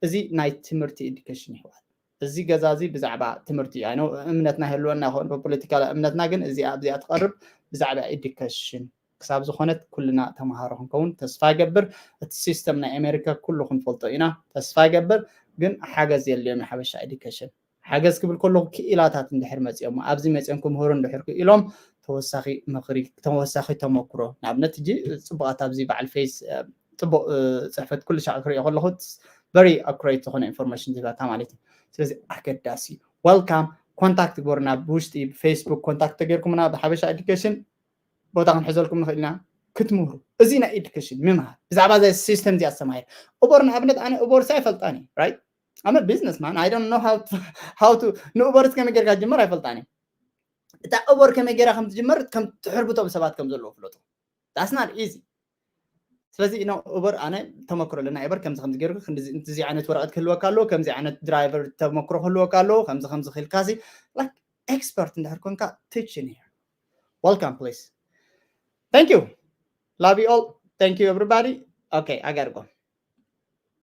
እዚ ናይ ትምህርቲ education ይህዋል። እዚ ገዛ እዚ ብዛዕባ ትምህርቲ እዩ። I know እምነትና ይህልወና ይኸውን ብፖለቲካል እምነትና፣ ግን እዚኣ ኣብዚኣ ትቐርብ ብዛዕባ education ክሳብ ዝኾነት ኩልና ተምሃሮ ክንከውን ተስፋ ይገብር። እቲ system ናይ ኣሜሪካ ኩሉ ክንፈልጦ ኢና፣ ተስፋ ይገብር። ግን ሓገዝ የድልዮም ሓበሻ education። ሓገዝ ክብል ከለኹ ክኢላታት እንድሕር መፂኦም ኣብዚ መፂኦም ክምህሩ እንድሕር ክኢሎም ተወሳኺ ምኽሪ፣ ተወሳኺ ተመክሮ፣ ንኣብነት ሕጂ ፅቡቓት ኣብዚ በዓል ፌስ ፅቡቕ ፅሕፈት ኩሉ ሻዕ ክሪኦ ከለኹ very accurate ዝኾነ information ዝህበካ ማለት እዩ። ስለዚ ኣገዳሲ እዩ። Welcome። ኮንታክት ግበሩና፣ ብውሽጢ ፌስቡክ ኮንታክት ተገይርኩምና ብሓበሻ education ቦታ ክንሕዘልኩም ንኽእል ኢና ክትምህሩ። እዚ ናይ education ምምሃር ብዛዕባ እዚ system እዚ ኣስተማሂር። ኡበር ንኣብነት ኣነ ኡበር ሲ ኣይፈልጣን እዩ፣ right? I'm a businessman, I don't know how to, how to ንኡበርስ ከመይ ጌርካ ትጅምር ኣይፈልጣን እዩ። እታ ኡበር ከመይ ጌራ ከም ትጅምር ከም ትሕርብቶም ሰባት ከም ዘለዉ ፍለጡ። That's not easy። ስለዚ ኖ ኡበር ኣነ ተመክሮ ኣለና ኡበር ከምዚ ከምዚ ጌርኩ፣ ከምዚ ዓይነት ወረቐት ክህልወካ ኣለዎ፣ ከምዚ ዓይነት ድራይቨር ተመክሮ ክህልወካ ኣለዎ፣ ከምዚ ከምዚ ክልካሲ like expert እንድሕር ኮንካ teach in here. Welcome please. Thank you. Love you all. Thank you everybody. Okay, I gotta go.